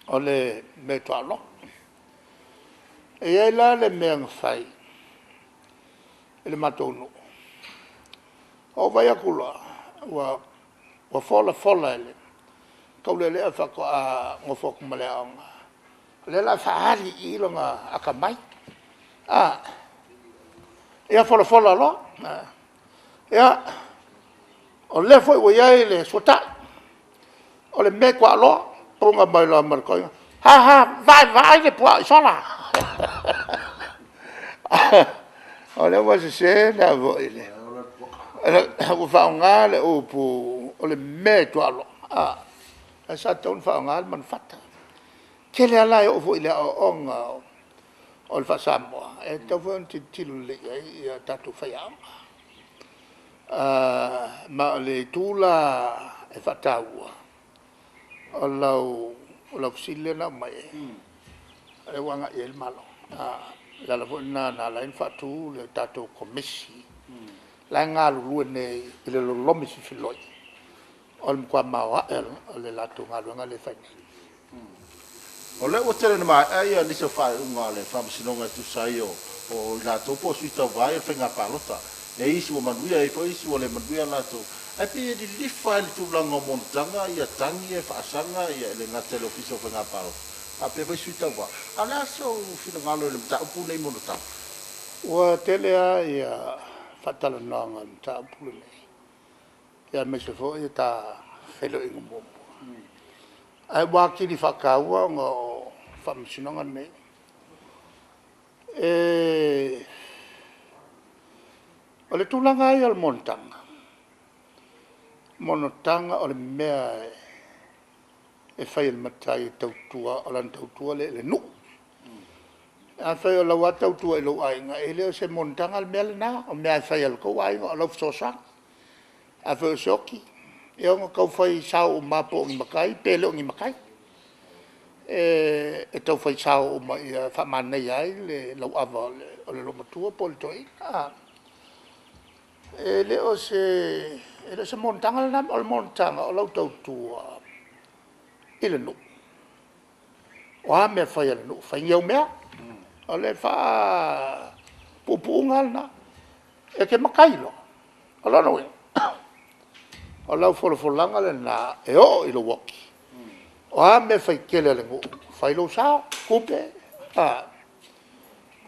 o le meaituaolo. E i ai la le mea na fai i le matou nuu, ou vaai atu loa ua fola fola e le taulealea faatoa nofo atu ma le aoga, o lea o le a faaali i i lona atamai, ia folafola loa. Ia, o lea foi ua i ai le suatai, o le meaituaolo, puna mai loa ma le toeaina, ha ha vaai, vaai le puaa i sola. O lea ua sese ua faaaoga le upu o le meaituaolo, ae sa tatau ona faaaoga le manufata. E tele lava la e oo foi i le aoaoga o le faa-Samoa, e tatau foi ona tilotilo lelei i ai a tatou faiaoga. Ma o le itu la e faataua o lau fesili lea na aumai, o lea ua agai i ai le Malo. O le ala foi lena na ala ai ona faatu le tatou Komisi la e galulue nei i le lolomi fefiloi o le matua maoae o le latou galuega lea e fai nei. O lea ua tele ina maea nisi o faaiuga a le Faamasinoga e tusa ai o i latou po o sui tauva i le faiga palota. E i ai isi ua manuia, e i ai foi isi ua le manuia latou. Ae pei e lilifa lava i le tulaga o monotaga tagi ia e faasaga, e le gata i le Ofisa o Faiga Palota, faapea foi sui tauva. A o le a sou finagalo i le mataupu lenei i monotaga? Ua tele lava faatalanoaga o le mataupu lenei, aemaise foi o ta feiloaiga muamua. Ae ua atili faataua ona o Faamasinoga nei. O le tulaga lava ia o le monotaga, monotaga o le mea e fai e le matai e tautua, o lana tautua lea i le nuu. Afai o lau lava tautua i lou aiga, e le o se monotaga le mea lena, o mea lava e fai a lo outou aiga o lau fesoasoani. Afai o se oti, e ono tau fai sao uma lava po o ni matai pe le o ni matai. E tau fai sao uma ia faamanaia ai le lauava o le loomatua po o le toeaina. E le o se monotaga lena, o le monotaga o lau tautua i le nuu. O a mea e fai a le nuu, fai ni au mea. O le faapuupuuga lava lena. E te matai loa, o lona uiga o lau folafolaga lena e oo i lou oti. O a mea faitele a le nuu, fai lou sao, tupe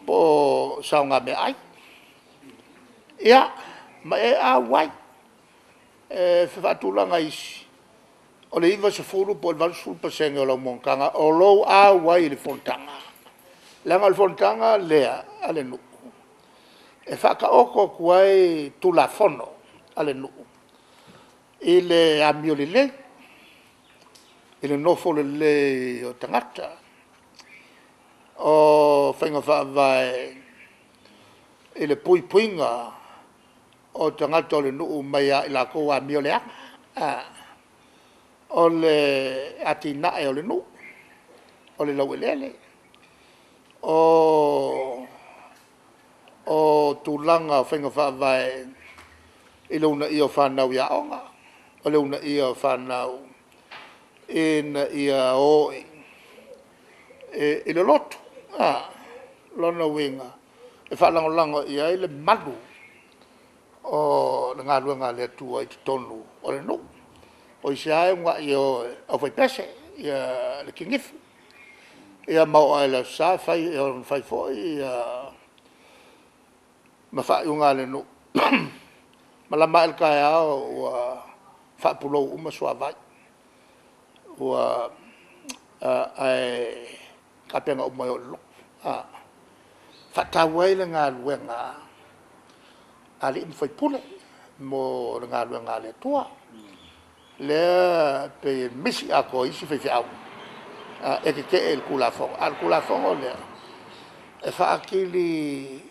po o saoga meaai. Ia, ma e auai. E faatulaga e isi, o le 90 po o le 80% o lau monotaga o lou auai i le fonotaga. Leaga o le fonotaga lea a le nuu e faataoto atu ai Tulafono a le nuu i le amio lelei, i le nofo lelei o tagata, o faiga faavae i le puipuiga o tagata o le nuu mai a i latou amio leaga. O le atinae o le nuu, o le laueleele, o tulaga o faiga faavae i le uunaia o fanau i aoga, o le uunaia o fanau ina ia o i le lotu. O lona uiga e faalagolago i ai le malu o le galuega a le Atua i totonu o le nuu. O aisea e uunai ai e o e aufaipese le tinifu, ia ma oo lava i le Aso Sa e ono fai foi ma faaiuga a le nuu. Malama ae le taeao ua faapulou uma suavai, ae tapena uma e o i le lotu. E faataua ai le galuega a alii ma faipule mo le galuega a le Atua. Lea e pei e misi atoa i isi faifeau, e tetee i le Tulafono, a o le Tulafono lea e faaatili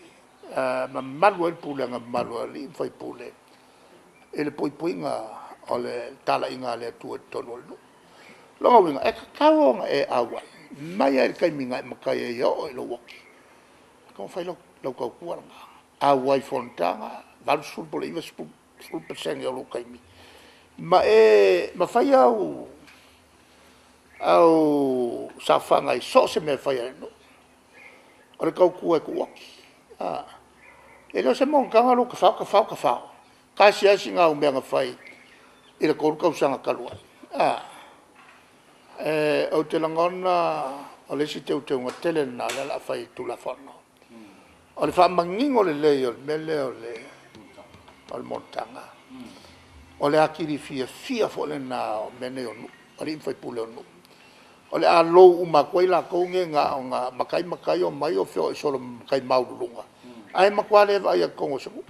mamalu ai le pulega mamalu a alii ma faipule i le puipuiga o le talaiga a le Atua i totonu o le nuu. O lona uiga, e tatau ona e auai mai lava i le taimi na e matai ai e oo i lou oti, e tatau ona fai lau tautua lena, auai i fonotaga, 80 po o le 90% o lou taimi, ma e fai au saofaga i so o se mea e fai a le nuu. O le tautua e tuu oti. E le o se monotaga lou tafao tafao tafao, ta asiasi i au mea na fai i le 3 tausaga talu ai. Ou te lagona o le isi teuteuga tele lena o lea o le a fai i le Tulafono, o le faamanino lelei o le mea lea o le monotaga. O le atili fiafia foi lena o mea nei o nuu, alii ma faipule o nuu, o le a lou uma atu ai latou nei na ona matai matai omai o feoai solo ma matai maualuluga, ae matua le vaaia i totonu o se nuu.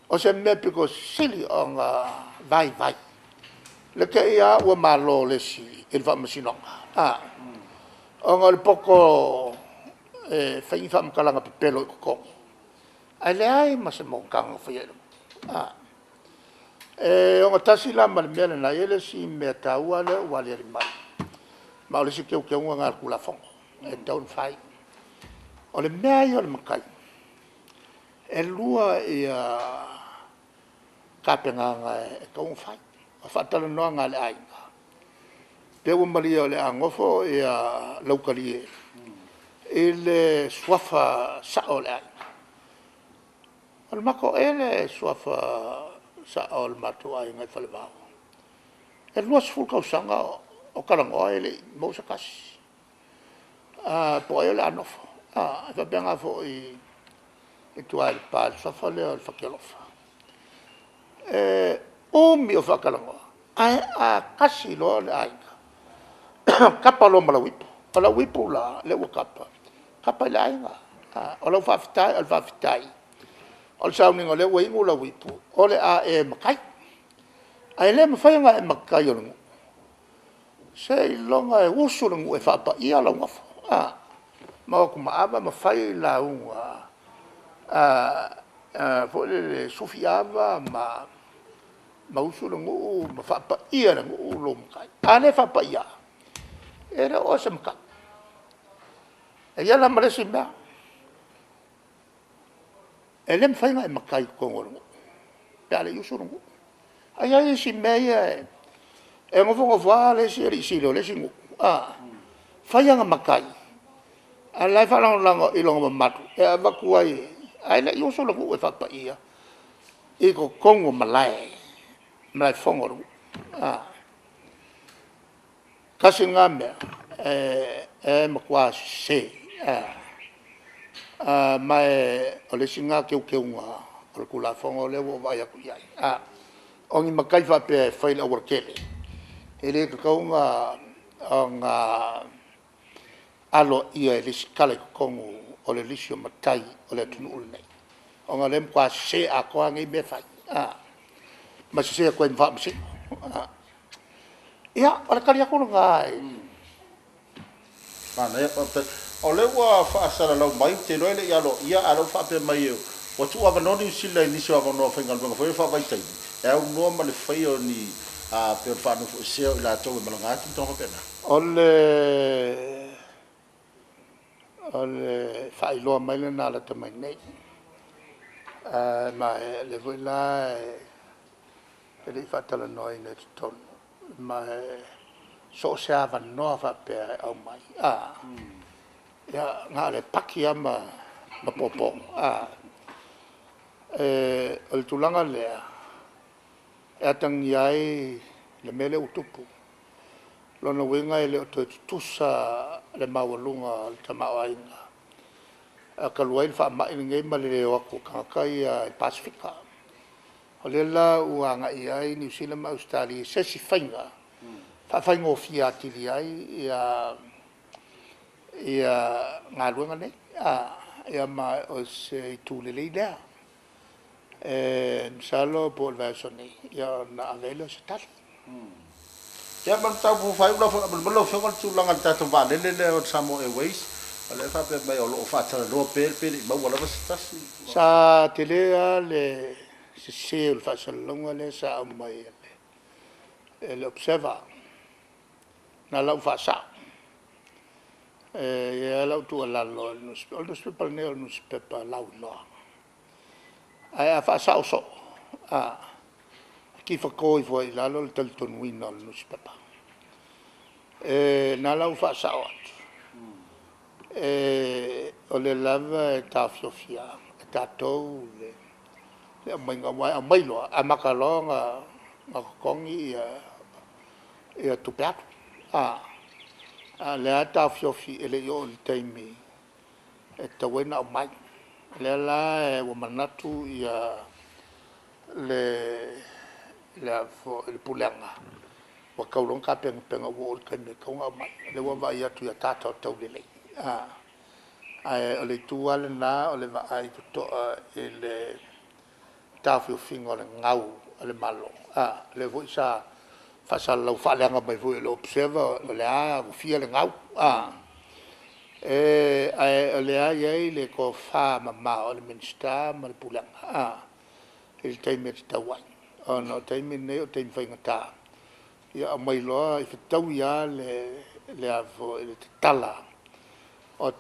O se mea aupito sili ona vaivai le te i lava ua malo le isi i le faamasinoga, ona o le poto e fai ni faamatalaga pepelo i totonu, ae leai ma se monotaga na faia i le nuu. E ogatasi la ma le mea lena, e i ai le isi mea taua lea ua aliali mai, ma o le isi teuteuga lena o le Tulafono e tatau ona fai. O le mea lava ia o le matai, e lua tapenaga e tatau ona fai. O faatalanoaga a le aiga, pe ua malie o le a nofo Lautalie i le suafa sao o le aiga. O le matou, e i ai le suafa sao o le matou aiga i Falevao, e 20 tausaga o talanoa e le i maua se tasi, po o ai o le a nofo. E faapena foi i tua i Lepa i le suafa lea o le Fatialofa. E umi o faatalanoa, ae a tasi loa le aiga, tapa loa ma lau ipu. O lau ipu la lea ua tapa, tapa i le aiga. O lau faafetai, o le faafetai o le sauniga o lea ua inu lau ipu, o le a e matai. Ae le mafai ona e matai o le nuu seiloga e usu le nuu e faapaia lau nofo. Ma o atu ma ava ma fai lauga foi lele sufi ava ma usu le nuu ma faapaia e le nuu lou matai. A le faapaia, e le o oe o se matai. E i ai la ma le isi mea, e le mafai ona e matai i totonu o le nuu pe a le i usu le nuu. Ae i ai isi mea ia e nofo nofo lava le isi alii sili o le isi nuu a, fai ana matai, a o la e faalagolago i lona mamalu e avatu ai, ae le i usu le nuu e faapaia i totonu o malae, malae fono a le nuu. Tasi lena mea e matua sese, ma o le isi lena teuteuga o le Tulafono lea ua ou vaai atu i ai. O ni matai faapea e fai i le aualatele, e le tatau ona aloaia e resitala i totonu o le lisi o matai o le atunuu lenei, ona o lea e matua sese atoa lava nei mea e fai, ma sese atu ai ma Faamasino. Ia, o le tali atu lena i… Manaia, faafetai. O lea ua faasalalau mai, ou te iloa e le i aloaia, a o lea ua faapea mai ua tuuavanoa Niu Sila i nisi o avanoa faigaluega foi ia faavaitaimi e aunoa ma le faia o ni pei o le faanofoesea o i latou e malaga atu ma tulaga faapena. O le faailoa mai lena lata mai nei, ma o lea foi la e le i faatalanoaina i totonu, ma so o se avanoa faapea e aumai, ia, na o le paki lava ma popo. O le tulaga lea e atagia ai le mea lea ua tupu. O lona uiga e le o toe tutusa le maualuga o le tamaoaiga talu ai le faamai lenei ma le le o atu o tagata ia i le Pasefika. O lea la ua agai ai Niu Sila ma Ausetalia i se isi faiga e faafaigofie atili ai galuega nei. Ia ma o se itu lelei lea. E masalo po o le vaiaso nei ona ave ai lea o se tali. Ia ma le mataupu faaiu faamolemole lau Afioga, o le tulaga i le tatou vaalele lea o le Samoa Airways, o lea e faapea mai o lo o faatalanoa pea pe le i maua lava se tasi. Sa tele lava le sese o le faasalalauga lea sa aumai e le Observer. O lena la ua faasao. E i ai lava lau tuualalo i le nusipepa, o le nusipepa lenei o le nusipepa lauiloa, ae a faasao soo, e tifato ifo ai i lalo le talitonuina o le nusipepa. O lena la ua faasao atu, o lea lava e taofiofia e tatou le aumaiga, aua e aumai loa amata loa ona totogi tupe alu, a o lea lava e taofiofi e le i oo i le taimi e tatau ai ona aumai. O lea la ua manatu le Pulega ua tatau loa ona tapenapena ua oo i le taimi e tatau ona aumai. O lea ua vaai atu i ataata o taulelei, ae o le itu lava lena o le vaai totoa i le taofiofiga o le gau a le Malo. O lea foi sa faasalalau faaleaga mai foi e le Observer o lea ua fia le gau, ae o lea e i ai le tofamamao a le Minisita ma le Pulega i le taimi e tatau ai, ona o le taimi lenei o le taimi faigata, ia aumai loa, fetaui lava le tatala o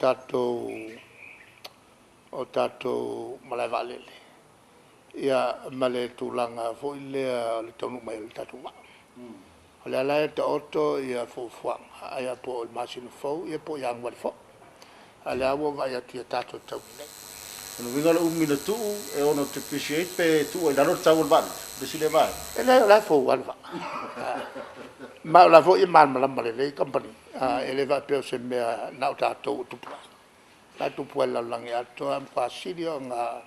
tatou malae vaalele ma le tulaga foi lea o le taunuu mai o le tatou vaa. O lea la e taoto fuafuaga, ae po o le masina fou po o Ianuari foi. A o lea lava ua ou vaai atu i ataata o taulelei. O lona uiga o le umi na tuu e ono depreciate pe tuu ai i lalo le tau o le vaalele, le isi lea vaega? E leai o la e fou lava le vaa. Ma o la e foi e malamalama lelei kamupani, e le faapea o se mea na o tatou e tupu ai, o la e tupu lava i le lalolagi atoa. E matua sili ona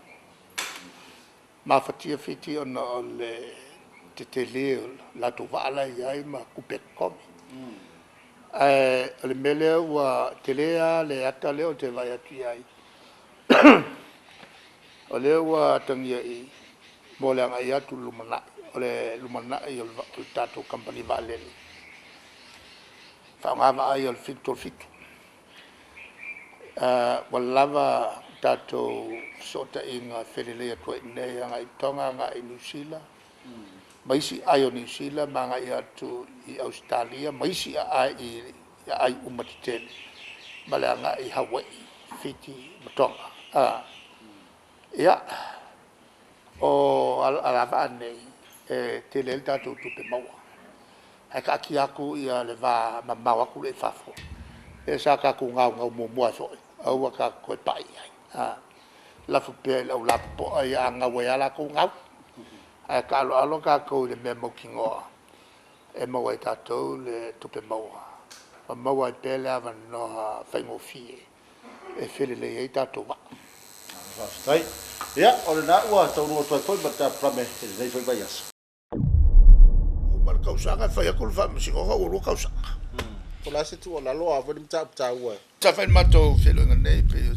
mafatia Fiti ona o le tetele o le latou vaa la e i ai ma tupe e totogi. Ae o le mea lea ua tele lava le ata lea ou te vaai atu i ai, o lea ua atagia i i mo le agai atu i le lumanai, o le lumanai o le tatou kamupani vaalele, faaaoga vaa ia o le 737. Ua lava tatou fesootaiga e felelei atu ai i inei agai i Toga agai i Niu Sila ma isi aai o Niu Sila ma agai atu i Ausetalia ma isi aai i aai uma tetele ma le agai i Hawaii, Fiti ma Toga. Ia, o alavaa nei e tele ai le tatou tupe maua, ae taatia atu le va mamao atu lea i fafo lea sa tatou naunau muamua ai foi aua tatou te toe pai i ai, lafo pea i le au lapopoa ia, a gau ai lava latou, gau. Ae taaaloalo tatou i le mea mautinoa e maua ai e tatou le tupe maua ma maua ai pea le avanoa faigofie e felelei ai tatou vaa. Faafetai. Ia, o lena ua taunuu atu ai foi ma le tapabrame i lenei foi vaiaso. Uma le tausaga e fai atu le faamasinoga ua 2 tausaga. Po o le a se tuualalo a o foi le mataupu taua. Sa fai le matou feiloaiga nei pei o